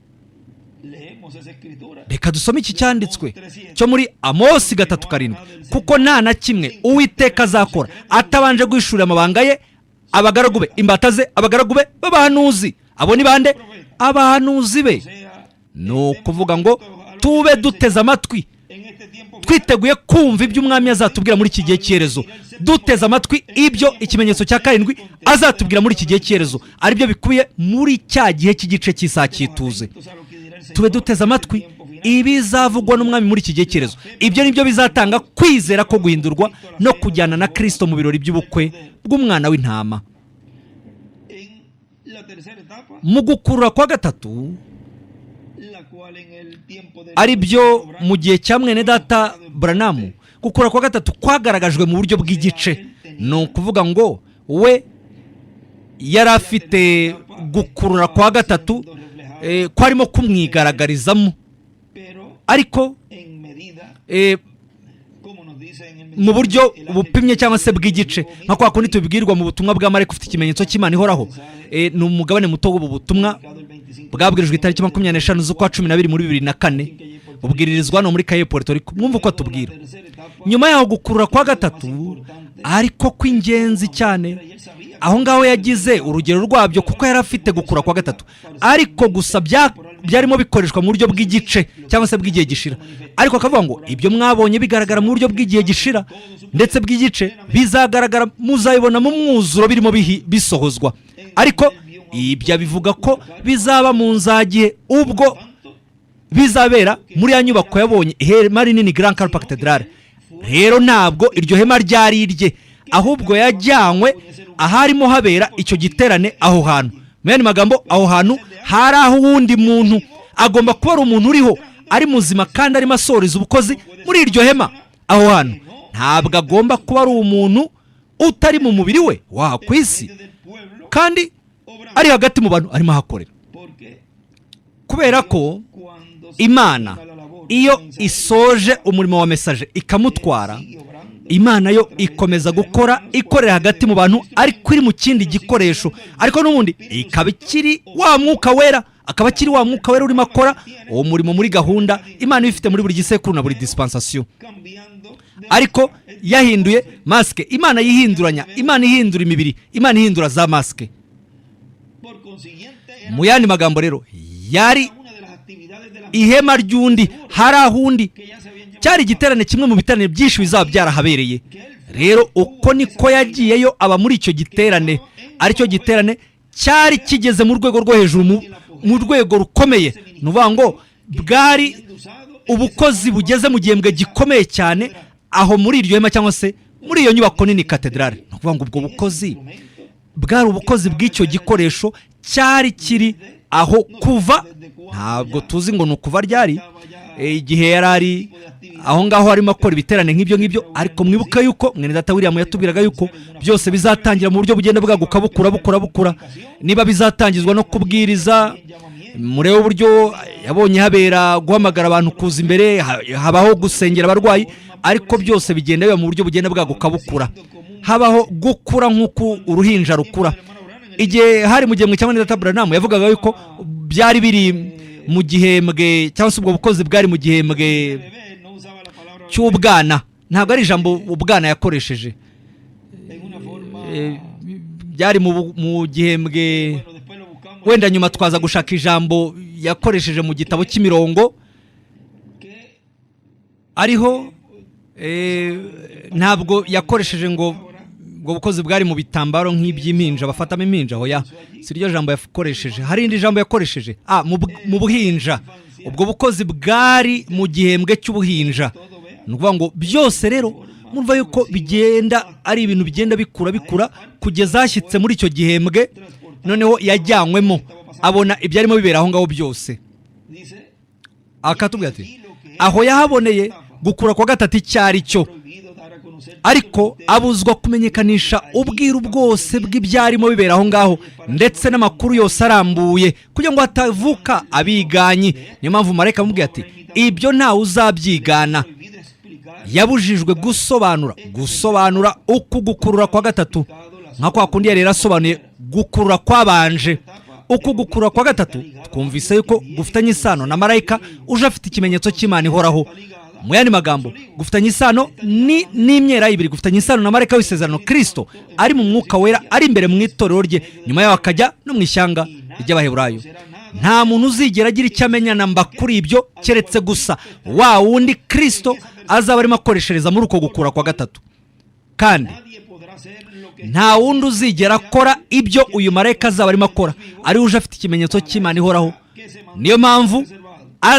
reka dusome iki cyanditswe cyo muri Amosi 3:7: "Kuko nta na kimwe Uwiteka azakora atabanje guhishurira amabanga ye abagaragu be, imbata ze, abagaragu be b'abahanuzi." Abo ni bande? Abahanuzi be. Ni ukuvuga ngo tube duteze amatwi, twiteguye kumva ibyo Umwami azatubwira muri iki gihe cyerezo, duteze amatwi ibyo ikimenyetso cya karindwi azatubwira muri iki gihe cyerezo, aribyo bikubiye muri cya gihe cy'igice cy'isaha cy'ituze. Tube duteze amatwi ibizavugwa n'Umwami muri iki gihe cyerezo. Ibyo nibyo bizatanga kwizera ko guhindurwa no kujyana na Kirisito mu birori by'ubukwe bw'umwana w'intama. Mu gukurura kwa gatatu, ari byo mu gihe cya mwene data Branham, gukura kwa gatatu kwagaragajwe mu buryo bw'igice. Ni ukuvuga ngo we yari afite gukurura kwa gatatu kwarimo kumwigaragarizamo, ariko mu buryo bupimye cyangwa se bw'igice, nka kwa kundi tubibwirwa mu butumwa bwa marayika ufite ikimenyetso cy'Imana ihoraho. Ni umugabane muto w'ubu butumwa bwabwirijwe itariki 25 z'ukwa 12 muri 2004, bubwiririzwa hano muri Cayey, Puerto Rico. Mwumva uko atubwira nyuma yaho gukurura kwa gatatu, ariko kw'ingenzi cyane. Aho ngaho yagize urugero rwabyo, kuko yari afite gukura kwa gatatu, ariko gusa byarimo bikoreshwa mu buryo bw'igice cyangwa se bw'igihe gishira. Ariko akavuga ngo ibyo mwabonye bigaragara mu buryo bw'igihe gishira ndetse bw'igice, bizagaragara, muzabibona mu mwuzuro birimo bisohozwa. Ariko ibyo abivuga ko bizaba mu nzagihe, ubwo bizabera muri ya nyubako yabonye, ihema rinini, Grand Carpa Cathedral. Rero ntabwo iryo hema ryari irye, ahubwo yajyanywe aharimo habera icyo giterane aho hantu. Mu yandi magambo, aho hantu hari aho uwundi muntu agomba kuba ari umuntu uriho, ari muzima, kandi arimo asoreza ubukozi muri iryo hema aho hantu. Ntabwo agomba kuba ari umuntu Utari mu mubiri we wa ku isi, kandi ari hagati mu bantu arimo ahakorera, kubera ko Imana iyo isoje umurimo wa message ikamutwara, Imana yo ikomeza gukora, ikorera hagati mu bantu, ariko iri mu kindi gikoresho, ariko n'ubundi ikaba ikiri wa Mwuka Wera, akaba akiri wa Mwuka Wera urimo akora uwo murimo muri gahunda Imana ibifite muri buri gisekuru na buri dispensation, ariko yahinduye masque. Imana yihinduranya, Imana ihindura imibiri, Imana ihindura za masque. Mu yandi magambo rero, yari ihema ry'undi, hari ahundi cyari igiterane, kimwe mu biterane byinshi bizaba byarahabereye. Rero uko niko yagiyeyo, aba muri icyo giterane, aricyo giterane cyari kigeze mu rwego rwo hejuru, mu rwego rukomeye. Ni ukuvuga ngo bwari ubukozi bugeze mu gihembwe gikomeye cyane aho muri iryo hema, cyangwa se muri iyo nyubako nini, katedrale. Ni ukuvuga ngo ubwo bukozi bwari ubukozi bw'icyo gikoresho cyari kiri aho kuva, ntabwo tuzi ngo ni ukuva ryari, igihe yari ari aho ngaho arimo akora ibiterane nk'ibyo ngibyo. Ariko mwibuke yuko mwene data William yatubwiraga yuko byose bizatangira mu buryo bugenda bwaguka, bukura, bukura, bukura. Niba bizatangizwa no kubwiriza, murebe uburyo yabonye habera guhamagara abantu kuza imbere, habaho gusengera abarwayi, ariko byose bigenda biba mu buryo bugenda bwaguka, bukura, habaho gukura nk'uko uruhinja rukura. Igihe hari mu gihembwe cya mwene data Branham, yavugaga yuko byari biri mu gihembwe, cyangwa se ubwo bukozi bwari mu gihembwe cy'ubwana. Ntabwo ari ijambo ubwana yakoresheje. Byari mu gihembwe, wenda nyuma twaza gushaka ijambo yakoresheje mu gitabo cy'imirongo ariho. Ntabwo yakoresheje ngo ubwo bukozi bwari mu bitambaro nk'iby'impinja bafatamo impinja. Hoya, si ryo jambo yakoresheje, hari irindi jambo yakoresheje. Mu buhinja, ubwo bukozi bwari mu gihembwe cy'ubuhinja. Ni ukuvuga ngo byose rero murumva yuko bigenda ari ibintu bigenda bikura, bikura, kugeza hashyitse muri icyo gihembwe. Noneho yajyanywemo, abona ibyarimo bibera aho ngaho byose. Akatubwira ati aho yahaboneye gukura kwa gatatu icyo ari cyo, ariko abuzwa kumenyekanisha ubwiru bwose bw'ibyarimo bibera aho ngaho, ndetse n'amakuru yose arambuye, kugira ngo hatavuka abiganyi. Niyo mpamvu marayika amubwiye ati: "Ibyo ntawe uzabyigana." Yabujijwe gusobanura uku gukurura kwa gatatu, nka kwa kundi yari yarasobanuye gukurura kwabanje. Uku gukurura kwa gatatu twumvise yuko gufitanye isano na marayika uje afite ikimenyetso cy'Imana ihoraho. Mu yandi magambo, gufitanye isano ni n'imyera ibiri, gufitanye isano na marayika w'isezerano, Kirisito ari mu Mwuka Wera, ari imbere mu itorero rye, nyuma yaho akajya no mu ishyanga ry'Abaheburayo. Nta muntu uzigera agira icyo amenya na mba kuri ibyo, keretse gusa wa wundi Kirisito azaba arimo akoreshereza muri uko gukura kwa gatatu. Kandi nta wundi uzigera akora ibyo uyu marayika azaba arimo akora, ari uje afite ikimenyetso cy'Imana ihoraho. Niyo mpamvu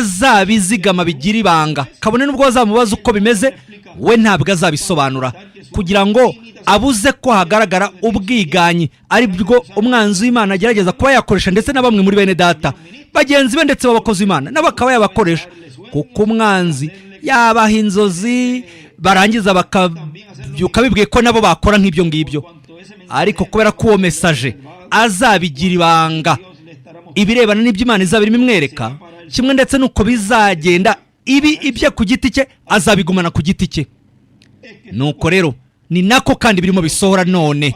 azabizigama, bigira ibanga, kabone n'ubwo bazamubaza uko bimeze, we ntabwo azabisobanura, kugira ngo abuze ko hagaragara ubwiganyi, ari bwo umwanzi w'Imana agerageza kuba yakoresha, ndetse na bamwe muri bene data bagenzi be, ndetse b'abakozi b'Imana, nabo akaba yabakoresha, kuko umwanzi yabaha inzozi, barangiza bakabyuka bibwiye ko nabo bakora nk'ibyo ngibyo. Ariko kubera ko uwo message azabigira ibanga, ibirebana n'ibyo Imana izaba irimo imwereka, kimwe ndetse n'uko bizagenda, ibi ibye ku giti cye azabigumana ku giti cye. Nuko rero ni nako kandi birimo bisohora none.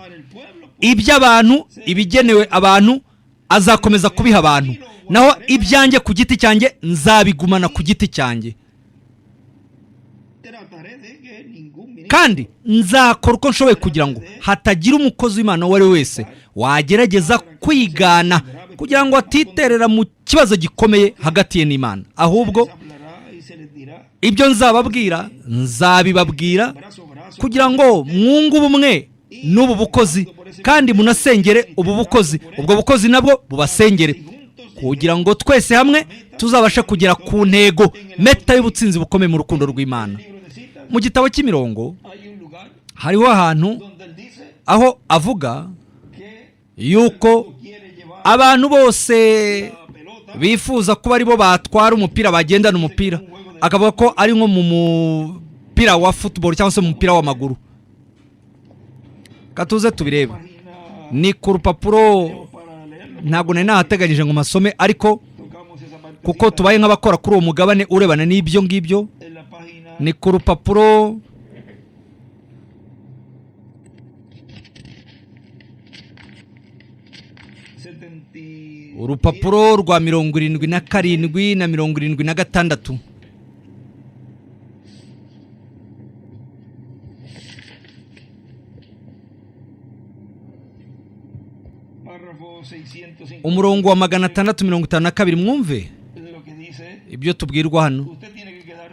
Iby'abantu, ibigenewe abantu, azakomeza kubiha abantu, naho ibyanjye ku giti cyanjye nzabigumana ku giti cyanjye. Trataré de que ningún ministro Kandi nzakora uko nshoboye kugira ngo hatagira umukozi w'Imana uwo ari we wese wagerageza kwigana, kugira ngo atiterera mu kibazo gikomeye hagati ye n'Imana. Ahubwo les hablará y se les dirá ibyo nzababwira, nzabibabwira brazo a brazo kugira ngo mwunge ubumwe n'ubu bukozi, kandi munasengere ubu bukozi, ubwo bukozi nabwo bubasengere, kugira ngo twese hamwe tuzabashe kugera ku ntego meta y'ubutsinzi bukomeye mu rukundo rw'Imana. Libro de citas Mu gitabo cy'imirongo hay un lugar hariho ahantu donde él dice aho avuga que yuko quiere llevar abantu bose la pelota bifuza kuba aribo batwara umupira, bagendana umupira, akavuga ko ari nko mu mupira wa football cyangwa se mu mupira w'amaguru. Katuze tubirebe. Ni ku rupapuro, ntabwo nari nahateganyije ngo masome, ariko kuko tubaye nk'abakora kuri uwo mugabane urebana n'ibyo ngibyo, ni ku rupapuro urupapuro rwa 77 na 76. Umurongo wa 652. Mwumve ibyo tubwirwa hano: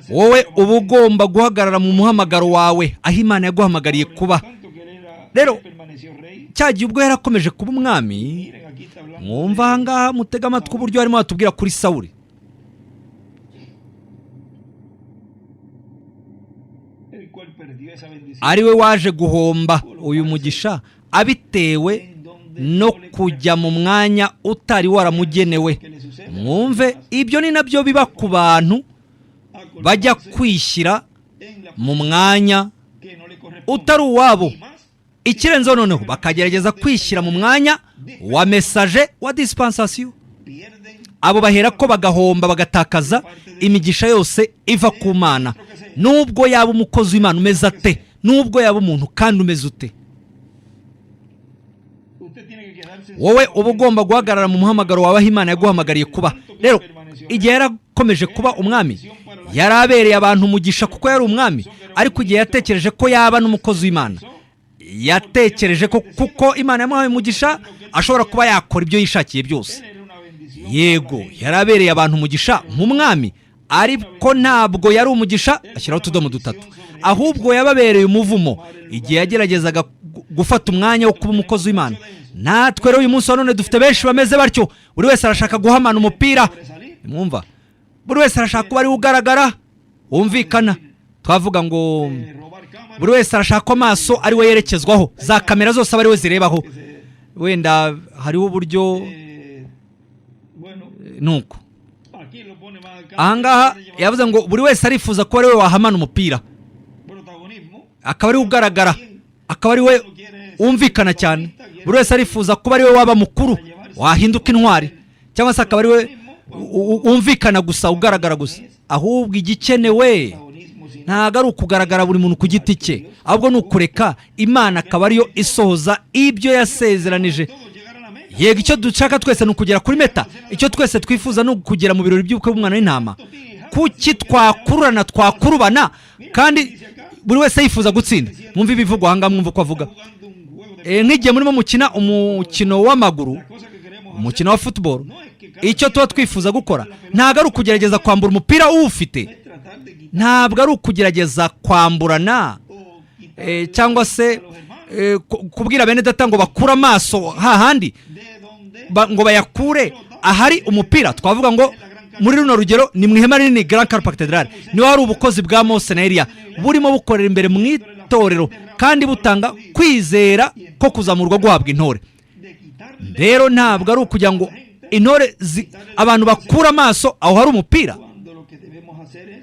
wowe uba ugomba guhagarara mu muhamagaro wawe, aho Imana yaguhamagariye kuba. Rero cya gihe ubwo yarakomeje kuba umwami, mwumva ahangaha, mutega amatwi uburyo harimo batubwira kuri Sawuri. Ari we waje guhomba uyu mugisha abitewe no kujya mu mwanya utari waramugenewe. Mwumve, ibyo ni nabyo biba ku bantu bajya kwishyira mu mwanya utari uwabo. Ikirenzeho noneho, bakagerageza kwishyira mu mwanya wa message wa dispensation. Abo bahera ko bagahomba, bagatakaza imigisha yose iva ku Mana, nubwo yaba umukozi w'Imana umeze ate, nubwo yaba umuntu kandi umeze ute. Wowe uba ugomba guhagarara mu muhamagaro wawe, aho Imana yaguhamagariye kuba. Rero igihe yarakomeje kuba umwami, yari abereye abantu umugisha kuko yari umwami. Ariko igihe yatekereje ko yaba n'umukozi w'Imana, yatekereje ko kuko Imana yamuhaye umugisha ashobora kuba yakora ibyo yishakiye byose. Yego, yari abereye abantu umugisha nk'umwami, ariko ntabwo yari umugisha, ashyiraho utudomo dutatu, ahubwo yababereye umuvumo igihe yageragezaga gufata umwanya wo kuba umukozi w'Imana. Natwe rero uyu munsi wa none dufite benshi bameze batyo. Buri wese arashaka guhamana umupira. Mwumva, buri wese arashaka kuba ariwe ugaragara, wumvikana. Twavuga ngo buri wese arashaka ko amaso ari we yerekezwaho, za kamera zose aba ari we zirebaho. Wenda hariho uburyo nuko ahangaha yavuze ngo buri wese arifuza kuba ari we wahamana umupira, akaba ari we ugaragara, akaba ari we wumvikana cyane. Buri wese arifuza kuba ari we waba mukuru, wahinduka intwari, cyangwa se akaba ari we wumvikana gusa, ugaragara gusa. Ahubwo igikenewe ntabwo ari ukugaragara buri muntu ku giti cye, ahubwo ni ukureka Imana akaba ariyo isohoza ibyo yasezeranije. Yego, icyo dushaka twese ni ukugera kuri meta. Icyo twese twifuza ni ukugera mu birori by'ubukwe bw'umwana w'intama. Kuki twakururana, twakurubana, kandi buri wese yifuza gutsinda? Mwumve ibivugwa ahangaha, mwumve uko avuga. Nk'igihe murimo mukina umukino w'amaguru, umukino wa football, icyo tuba twifuza gukora ntabwo ari ukugerageza kwambura umupira uwufite, ntabwo ari ukugerageza kwamburana, cyangwa se kubwira bene data ngo bakure amaso hahandi, ngo bayakure ahari umupira. Twavuga ngo muri runo rugero ni mu ihema rinini, Grand Carpa Cathedral, niho hari ubukozi bwa Mose na Eliya burimo bukorera imbere mu itorero kandi butanga kwizera ko kuzamurwa guhabwa intore. Rero ntabwo ari ukugira ngo intore abantu bakure amaso aho hari umupira,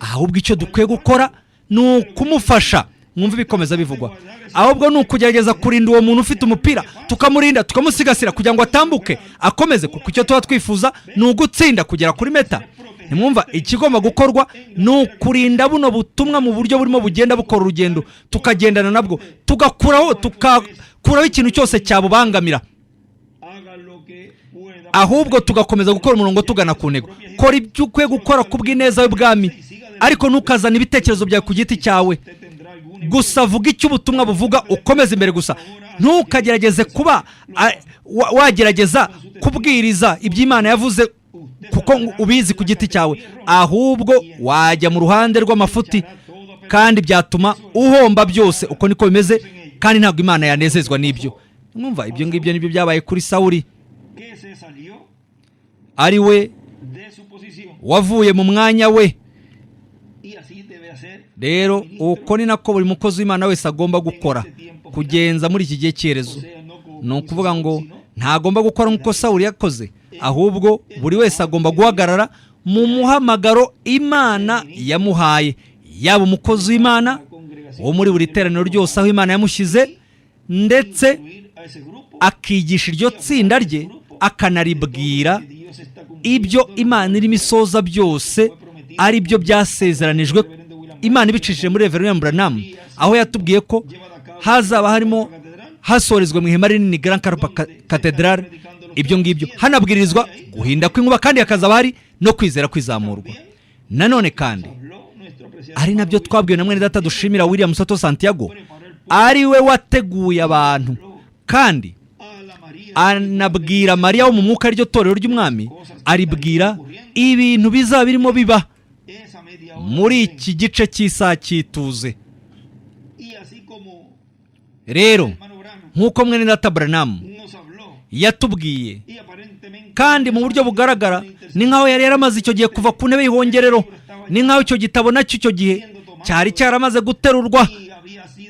ahubwo icyo dukwiye gukora ni ukumufasha. Mwumve ibikomeza bivugwa: ahubwo ni ukugerageza kurinda uwo muntu ufite umupira, tukamurinda, tukamusigasira kugira ngo atambuke akomeze, kuko icyo tuba twifuza ni ugutsinda, kugera kuri meta. Ntimwumva? Ikigomba gukorwa ni ukurinda buno butumwa mu buryo burimo bugenda bukora urugendo, tukagendana nabwo, tugakuraho ikintu cyose cyabubangamira, ahubwo tugakomeza gukora umurongo tugana ku ntego. Kora ibyo ukwiye gukora ku bw'ineza y'ubwami, ariko ntukazane ibitekerezo byawe ku giti cyawe. Gusa vuga icyo ubutumwa buvuga, ukomeze imbere gusa. Ntukagerageze kuba wagerageza kubwiriza ibyo Imana yavuze kuko ubizi ku giti cyawe, ahubwo wajya mu ruhande rw'amafuti kandi byatuma uhomba byose. Uko niko bimeze, kandi ntabwo Imana yanezezwa n'ibyo. Mwumva, ibyo ngibyo nibyo byabaye kuri Sawuri, ari we wavuye mu mwanya we. Rero uko ni nako buri mukozi w'Imana wese agomba gukora, kugenza muri iki gihe cyerezo. Ni ukuvuga ngo ntagomba gukora nk'uko Sawuri yakoze, ahubwo buri wese agomba guhagarara mu muhamagaro Imana yamuhaye, yaba umukozi w'Imana wo muri buri teraniro ryose aho Imana yamushyize. Ndetse akigisha iryo tsinda rye, akanaribwira ibyo Imana irimo isoza byose, ari byo byasezeranijwe Imana ibicishije muri Reverend Branham, aho yatubwiye ko hazaba harimo hasorezwa mu ihema rinini Grand Carpa Cathedral, ibyo ngibyo, hanabwirizwa guhinda kw'inkuba, kandi hakazaba hari no kwizera kwizamurwa. Nanone kandi ari nabyo twabwiwe na mwene data dushimira William Soto Santiago, ari we wateguye abantu kandi anabwira Mariya wo mu mwuka, ariryo torero ry'Umwami, aribwira ibintu bizaba birimo biba muri iki gice cy'isaha cy'ituze. Rero nk'uko mwene data Branham yatubwiye, kandi mu buryo bugaragara ni nk'aho yari yaramaze icyo gihe kuva ku ntebe y'ihongerero, ni nk'aho icyo gitabo nacyo icyo gihe cyari cyaramaze guterurwa,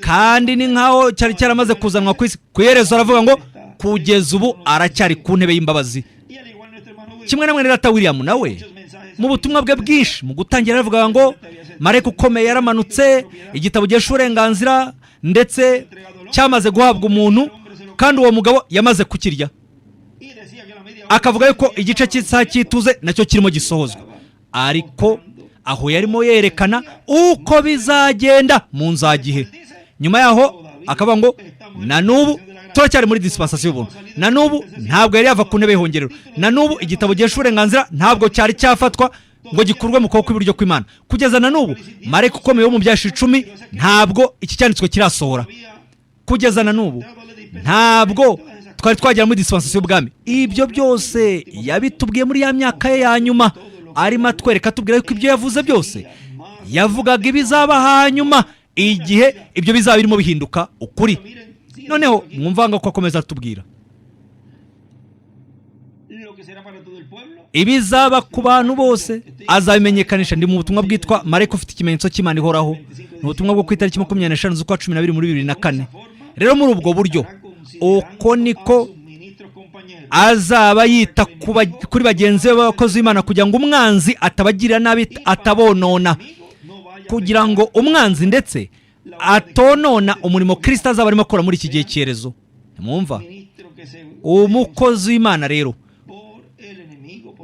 kandi ni nk'aho cyari cyaramaze kuzanwa ku isi. Ku iherezo aravuga ngo kugeza ubu aracyari ku ntebe y'imbabazi. Kimwe na mwene data William, nawe mu butumwa bwe bwinshi mu gutangira aravuga ngo marayika ukomeye yaramanutse, igitabo gihesha uburenganzira ndetse cyamaze guhabwa umuntu, kandi uwo mugabo yamaze kukirya. Akavuga yuko igice cy'isaha cy'ituze nacyo kirimo gisohozwa, ariko aho yarimo yerekana uko bizagenda mu nzagihe. Nyuma yaho akavuga ngo na n'ubu turacyari muri dispensation y'ubuntu, na n'ubu ntabwo yari yava ku ntebe y'ihongerero, na n'ubu igitabo gihesha uburenganzira ntabwo cyari cyafatwa ngo gikurwe mu kuboko kw'iburyo kw'Imana. Kugeza na n'ubu marayika ukomeye wo mu byashi 10, ntabwo iki cyanditswe kirasohora. Kugeza na n'ubu ntabwo twari twagera muri dispensation y'ubwami. Ibyo byose yabitubwiye muri ya myaka ye ya nyuma, arimo atwereka, atubwira yuko ibyo yavuze byose yavugaga ibizaba hanyuma, igihe ibyo bizaba birimo bihinduka ukuri. Noneho mwumva ko akomeza atubwira Lo que será para todo el pueblo. Ibizaba ku bantu bose azabimenyekanisha. Ndi mu butumwa bwitwa "Marayika ufite ikimenyetso cy'Imana ihoraho". Ni ubutumwa bwo ku itariki 25 z'ukwa 12 muri 2004. Rero muri ubwo buryo, uko niko azaba yita kuri bagenzi be b'abakozi b'Imana, kugira ngo umwanzi atabagirira nabi, atabonona, kugira ngo umwanzi ndetse atonona umurimo Kirisita azaba arimo akora muri iki gihe cyerezo. Mwumva, umukozi w'Imana rero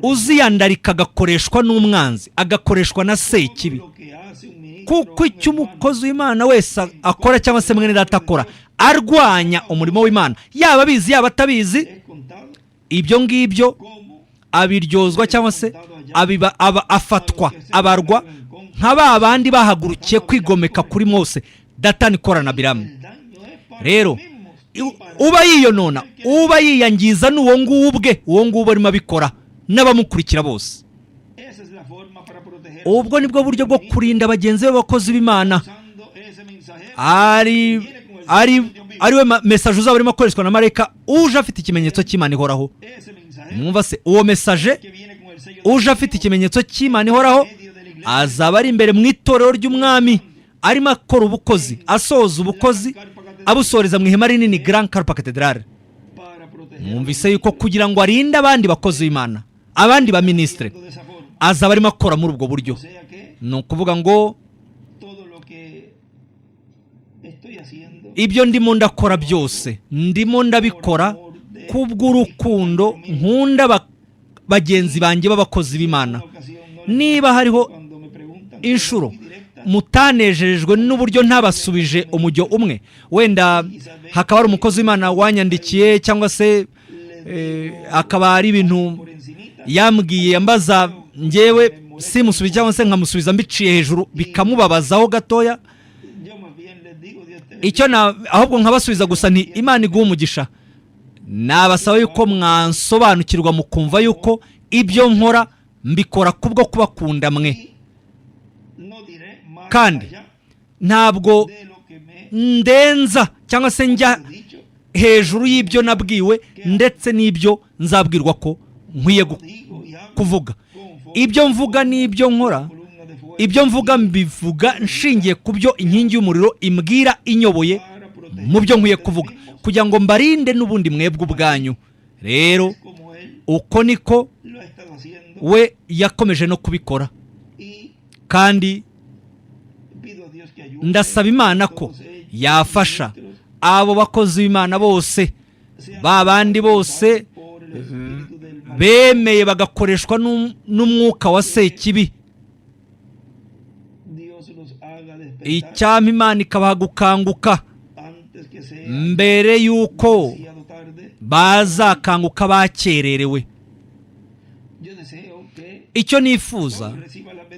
uziyandarika agakoreshwa n'umwanzi, agakoreshwa na Sekibi, kuko icyo umukozi w'Imana wese akora cyangwa se mwene data akora arwanya umurimo w'Imana, yaba abizi yaba atabizi, ibyo ngibyo abiryozwa cyangwa se abiba, aba afatwa, abarwa nka ba bandi bahagurukiye kwigomeka kuri Mose, Datani, Kora na Biramu. Rero uba yiyonona, uba yiyangiza ni uwo nguwo ubwe, uwo nguwo arimo abikora n'abamukurikira bose. Ubwo nibwo buryo bwo kurinda bagenzi be b'abakozi b'Imana, ari we message uzaba arimo akoreshwa na marayika uje afite ikimenyetso cy'Imana ihoraho. Mwumva se, uwo message uje afite ikimenyetso cy'Imana ihoraho azaba ari imbere mu itorero ry'Umwami, arimo akora ubukozi, asoza ubukozi, abusoreza mu ihema rinini Grand Carpa Cathedral. Mwumvise yuko kugira ngo arinde abandi bakozi b'Imana, abandi ba minisitiri, azaba arimo akora muri ubwo buryo. Ni ukuvuga ngo Todo lo que estoy haciendo ibyo ndimo ndakora byose, ndimo ndabikora kubw'urukundo nkunda bagenzi banjye b'abakozi b'Imana. Niba hariho inshuro mutanejejwe n'uburyo ntabasubije umujyo umwe, wenda hakaba hari umukozi w'Imana wanyandikiye, cyangwa se akaba ari ibintu yambwiye yambaza, ngewe simusubize cyangwa se nkamusubiza mbiciye hejuru, bikamubabazaho gatoya, icyo na ahubwo nkabasubiza gusa nti "Imana iguha umugisha". Nabasaba yuko mwansobanukirwa, mukumva yuko ibyo nkora mbikora kubwo kubakunda mwe, kandi ntabwo ndenza cyangwa se njya hejuru y'ibyo nabwiwe ndetse n'ibyo nzabwirwa ko nkwiye kuvuga. Ibyo mvuga n'ibyo nkora, ibyo mvuga mbivuga nshingiye ku byo inkingi y'umuriro imbwira, inyoboye mu byo nkwiye kuvuga, kugira ngo mbarinde n'ubundi mwebwe ubwanyu. Rero uko niko we yakomeje no kubikora, kandi ndasaba Imana ko yafasha Abo bakozi b'Imana bose, ba bandi bose bemeye bagakoreshwa n'umwuka wa Sekibi, icyampa Imana ikabaha gukanguka mbere y'uko bazakanguka bakererewe. Icyo nifuza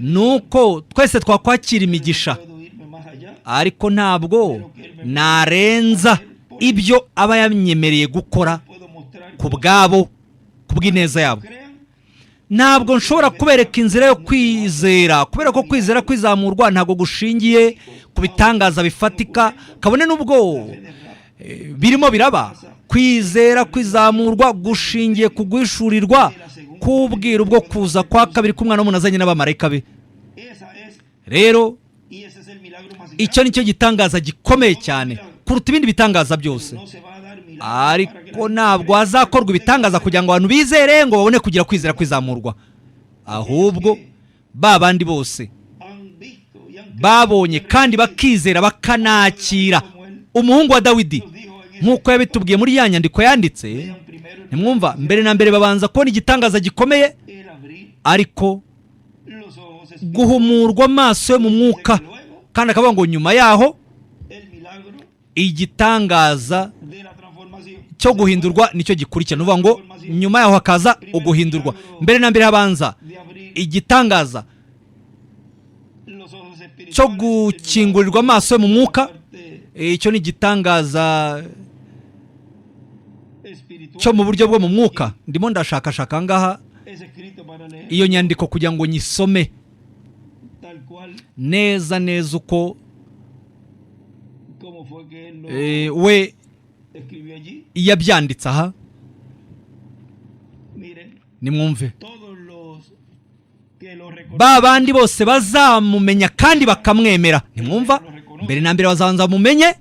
ni uko twese twakwakira imigisha, ariko ntabwo narenza ibyo aba yanyemereye gukora ku bwabo, ku bw'ineza yabo. Ntabwo nshobora kubereka inzira yo kwizera, kubera ko kwizera kwizamurwa ntabwo gushingiye ku bitangaza bifatika, kabone n'ubwo birimo biraba. Kwizera kwizamurwa gushingiye ku guhishurirwa k'ubwiru bwo kuza kwa kabiri k'Umwana w'umuntu azanye n'abamarayika be. Rero icyo ni cyo gitangaza gikomeye cyane kuruta ibindi bitangaza byose. Ariko ntabwo hazakorwa ibitangaza kugira ngo abantu bizere ngo babone kugira kwizera kwizamurwa, ahubwo ba bandi bose babonye kandi bakizera bakanakira umuhungu wa Dawidi, nk'uko yabitubwiye muri ya nyandiko yanditse. Ntimwumva? Mbere na mbere babanza kubona igitangaza gikomeye, ariko guhumurwa amaso yo mu mwuka, kandi akavuga ngo nyuma yaho igitangaza cyo guhindurwa nicyo gikurikira. Ni ukuvuga ngo nyuma yaho hakaza uguhindurwa. Mbere na mbere habanza igitangaza cyo gukingurirwa amaso yo mu mwuka. Icyo ni igitangaza cyo mu buryo bwo mu mwuka. Ndimo ndashakashaka aha ngaha iyo nyandiko kugira ngo nyisome neza neza uko we yabyanditse aha. Nimwumve: ba bandi bose bazamumenya kandi bakamwemera. Ntimwumva? Mbere na mbere bazabanza bamumenye,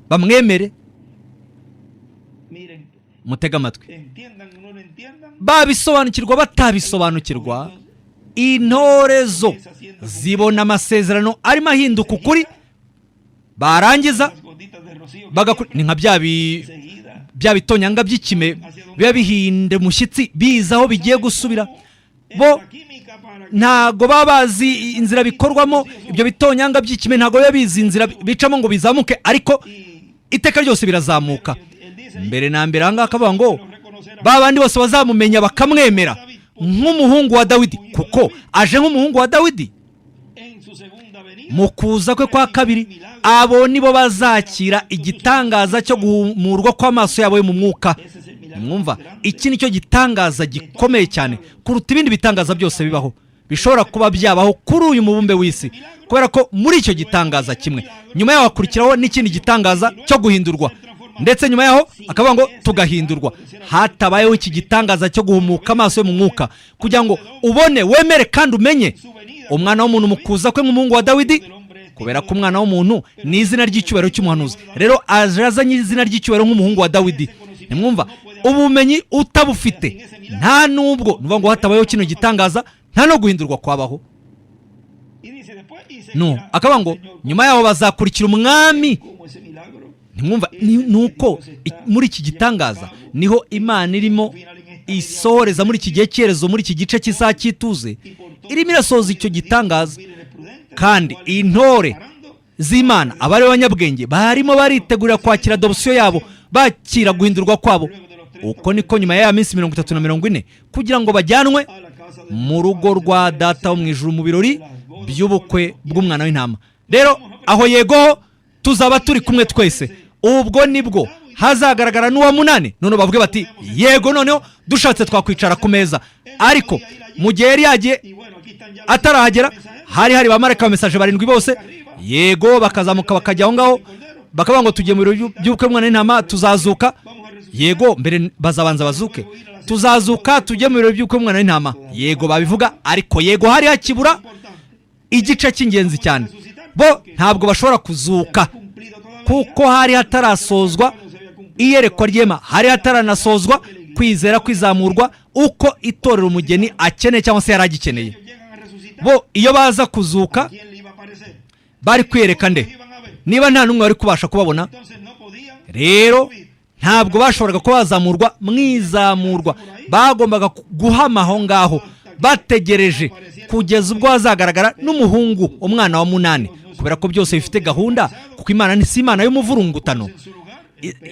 bamwemere. Mutege amatwi: babisobanukirwa batabisobanukirwa, intorezo zibona amasezerano arimo ahinduka ukuri, barangiza ni nka bya bitonyanga by'ikime biba bihinda umushyitsi, biza aho bigiye gusubira. Bo ntago baba bazi inzira bikorwamo. Ibyo bitonyanga by'ikime ntago biba bizi inzira bicamo ngo bizamuke, ariko iteka ryose birazamuka. Mbere na mbere ahangaha akavuga ngo ba bandi bose bazamumenya bakamwemera nk'umuhungu wa Dawidi, kuko aje nk'umuhungu wa Dawidi mu kuza kwe kwa kabiri, abo nibo bazakira igitangaza cyo guhumurwa kw'amaso yabo yo mu mwuka. Mwumva? Iki ni cyo gitangaza gikomeye cyane kuruta ibindi bitangaza byose bibaho, bishobora kuba byabaho kuri uyu mubumbe w'isi, kubera ko muri icyo gitangaza kimwe, nyuma yaho hakurikiraho n'ikindi gitangaza cyo guhindurwa, ndetse nyuma yaho akavuga ngo tugahindurwa. Hatabayeho iki gitangaza cyo guhumuka amaso yo mu mwuka kugira ngo ubone, wemere kandi umenye Umwana w'umuntu mu kuza kwe nk'umuhungu wa Dawidi, kubera ko Umwana w'umuntu ni izina ry'icyubahiro cy'umuhanuzi. Rero aje azanye izina ry'icyubahiro nk'umuhungu wa Dawidi. Nimwumva: ubumenyi utabufite, nta nubwo ni ngo hatabayeho kino gitangaza, nta no guhindurwa kwabaho. No akavuga ngo nyuma yaho bazakurikira Umwami. Ntimwumva? Ni uko muri iki gitangaza niho Imana irimo isohoreza muri iki gihe cyerezo, muri iki gice cy'isaha cy'ituze, irimo irasohoza icyo gitangaza. Kandi intore z'Imana, abari b'abanyabwenge, barimo baritegurira kwakira adoption yabo, bakira guhindurwa kwabo. Uko niko nyuma ya minsi 30 na 40, kugira ngo bajyanwe mu rugo rwa Data wo mu ijuru, mu birori by'ubukwe bw'Umwana w'Intama. Rero aho yego tuzaba turi kumwe twese. Ubwo nibwo hazagaragara n'uwa munani, none bavuge bati: "Yego, noneho dushatse twakwicara ku meza." Ariko mu gihe yari yagiye atarahagera, hari ba marayika ba messagers barindwi bose, yego, bakazamuka bakajya aho ngaho, bakavuga ngo: "Tugiye mu birori by'ubukwe bw'Umwana w'Intama, tuzazuka." Yego, mbere bazabanza bazuke. "Tuzazuka tujye mu birori by'ubukwe bw'Umwana w'Intama." Yego, babivuga, ariko yego hari hakibura igice cy'ingenzi cyane. Bo ntabwo bashobora kuzuka kuko hari hatarasozwa iyerekwa ry'Ema, hari hataranasozwa kwizera kwizamurwa uko itorero umugeni akeneye cyangwa se yari agikeneye. Bo iyo baza kuzuka, bari kwiyereka nde niba nta n'umwe wari kubasha kubabona? Rero ntabwo bashoboraga kuba bazamurwa mu izamurwa, bagombaga guhama aho ngaho bategereje kugeza ubwo hazagaragara n'umuhungu, umwana wa munani, kubera ko byose bifite gahunda, kuko Imana ni si Imana y'umuvurungutano,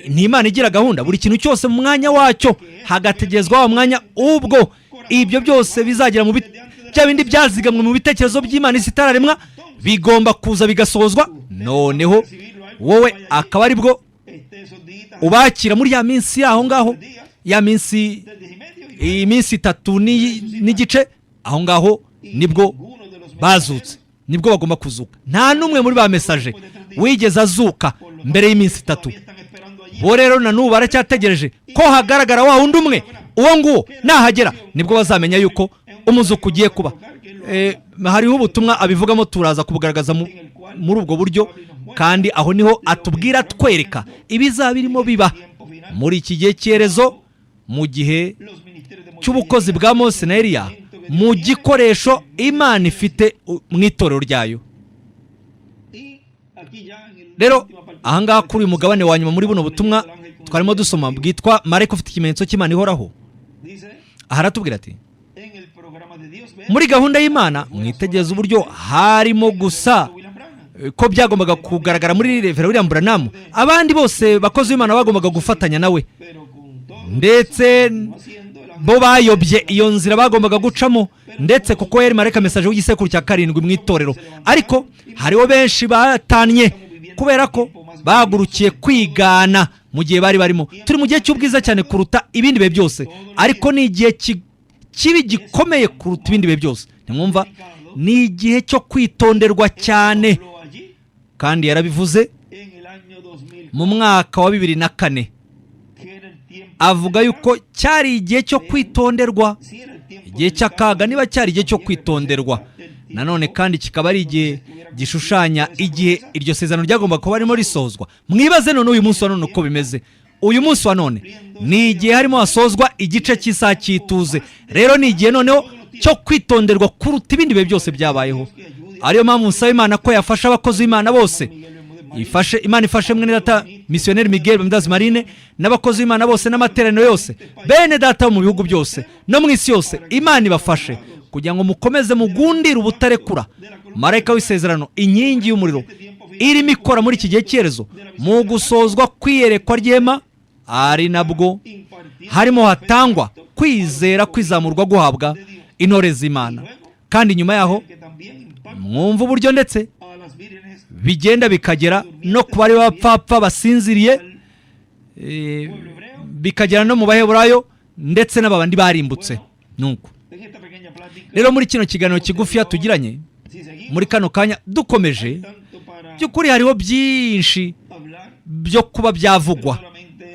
ni Imana igira gahunda, buri kintu cyose mu mwanya wacyo, hagategerezwa wa mwanya ubwo ibyo byose bizagera mu bya bindi byazigamwe mu bitekerezo by'Imana isi itararemwa, bigomba kuza bigasohozwa. Noneho wowe akaba ari bwo ubakira muri ya minsi y'aho ngaho, ya minsi, iminsi 3 n'igice. Aho ngaho nibwo bazutse, nibwo bagomba kuzuka. Nta n'umwe muri ba messager wigeze azuka mbere y'iminsi 3. Bo rero na n'ubu baracyategereje ko hagaragara wa wundi umwe. Uwo nguwo nahagera nibwo bazamenya yuko umuzuko ugiye kuba. Hariho ubutumwa abivugamo, turaza kubugaragaza muri ubwo buryo, kandi aho niho atubwira, twereka ibizaba birimo biba muri iki gihe cyerezo, mu gihe cy'ubukozi bwa Mose na Eliya, mu gikoresho Imana ifite mu itorero ryayo. Rero ahangaha kuri uyu mugabane wa nyuma muri buno butumwa twarimo dusoma bwitwa "Marayika ufite ikimenyetso cy'Imana ihoraho", aha aratubwira ati: "Muri gahunda y'Imana." Mwitegereza uburyo harimo gusa ko byagombaga kugaragara muri Reverend William Branham, abandi bose bakozi b'Imana bagombaga gufatanya nawe, ndetse bo bayobye iyo nzira bagombaga gucamo, ndetse kuko yari marayika messager w'igisekuru cya karindwi mu itorero. Ariko hariho benshi batannye kubera ko bahagurukiye kwigana mu gihe bari barimo. Turi mu gihe cy'ubwiza cyane kuruta ibindi bihe byose, ariko ni igihe kibi gikomeye kuruta ibindi bihe byose. Ntimwumva? Ni igihe cyo kwitonderwa cyane. Kandi yarabivuze mu mwaka wa 2004, avuga yuko cyari igihe cyo kwitonderwa, igihe cy'akaga. Niba cyari igihe cyo kwitonderwa, nanone kandi kikaba ari igihe gishushanya igihe iryo sezerano ryagomba kuba ririmo risozwa, mwibaze none uyu munsi wa none uko bimeze. Uyu munsi wa none ni igihe harimo hasozwa igice cy'isaha cy'ituze. Rero ni igihe noneho cyo kwitonderwa kuruta ibindi bihe byose byabayeho. Ariyo mpamvu nsaba Imana ko yafasha abakozi b'Imana bose, ifashe Imana, ifashe mwene data misiyoneri Miguel Bermudez Marine n'abakozi b'Imana bose n'amateraniro yose, bene data bo mu bihugu byose no mu isi yose. Imana ibafashe kugira ngo mukomeze mugundire ubutarekura marayika w'isezerano, inkingi y'umuriro irimo ikora muri iki gihe cyerezo mu gusozwa kwiyerekwa ry'ihema, ari nabwo harimo hatangwa kwizera kwizamurwa guhabwa intore z'Imana. Kandi nyuma yaho mwumva uburyo ndetse bigenda bikagera no ku bari b'abapfapfa basinziriye, bikagera no mu Baheburayo ndetse n'abandi barimbutse. Nuko rero muri kino kiganiro kigufiya tugiranye muri kano kanya, dukomeje, by'ukuri hariho byinshi byo kuba byavugwa,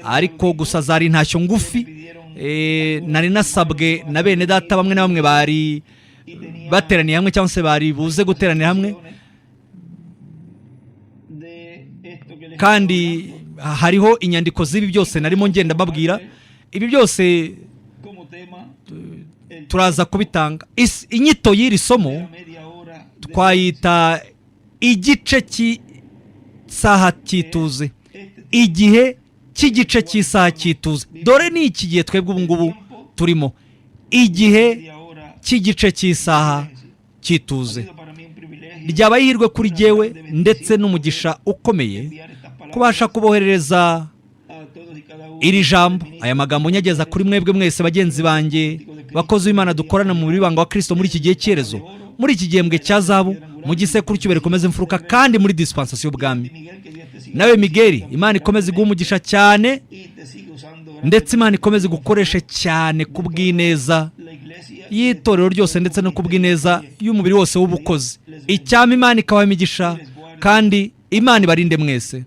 ariko gusa zari intashyo ngufi nari nasabwe na bene data bamwe na bamwe bari bateraniye hamwe cyangwa se bari buze guteranira hamwe. Kandi hariho inyandiko z'ibi byose narimo ngenda mbabwira. Ibi byose turaza kubitanga. Inyito y'iri somo twayita "Igice cy'isaha cy'ituze", igihe cy'igice cy'isaha cy'ituze. Dore ni iki gihe twebwe ubu ngubu turimo, igihe cy'igice cy'isaha cy'ituze. Ryaba ihirwe kuri jyewe ndetse n'umugisha ukomeye kubasha kuboherereza iri jambo, aya magambo nyageza kuri mwebwe mwese, bagenzi banjye bakozi b'Imana dukorana mu bibanga wa Kirisito muri iki gihe cyerezo, muri iki gihembwe cya zahabu, mu gisekuru cy'ubere rikomeza imfuruka, kandi muri dispensation y'ubwami. Nawe Miguel, Imana ikomeze iguhe umugisha cyane, ndetse Imana ikomeze igukoreshe cyane ku bw'ineza y'itorero ryose ndetse no ku bw'ineza y'umubiri wose w'ubukozi. Icyama Imana ikabaha imigisha, kandi Imana ibarinde mwese.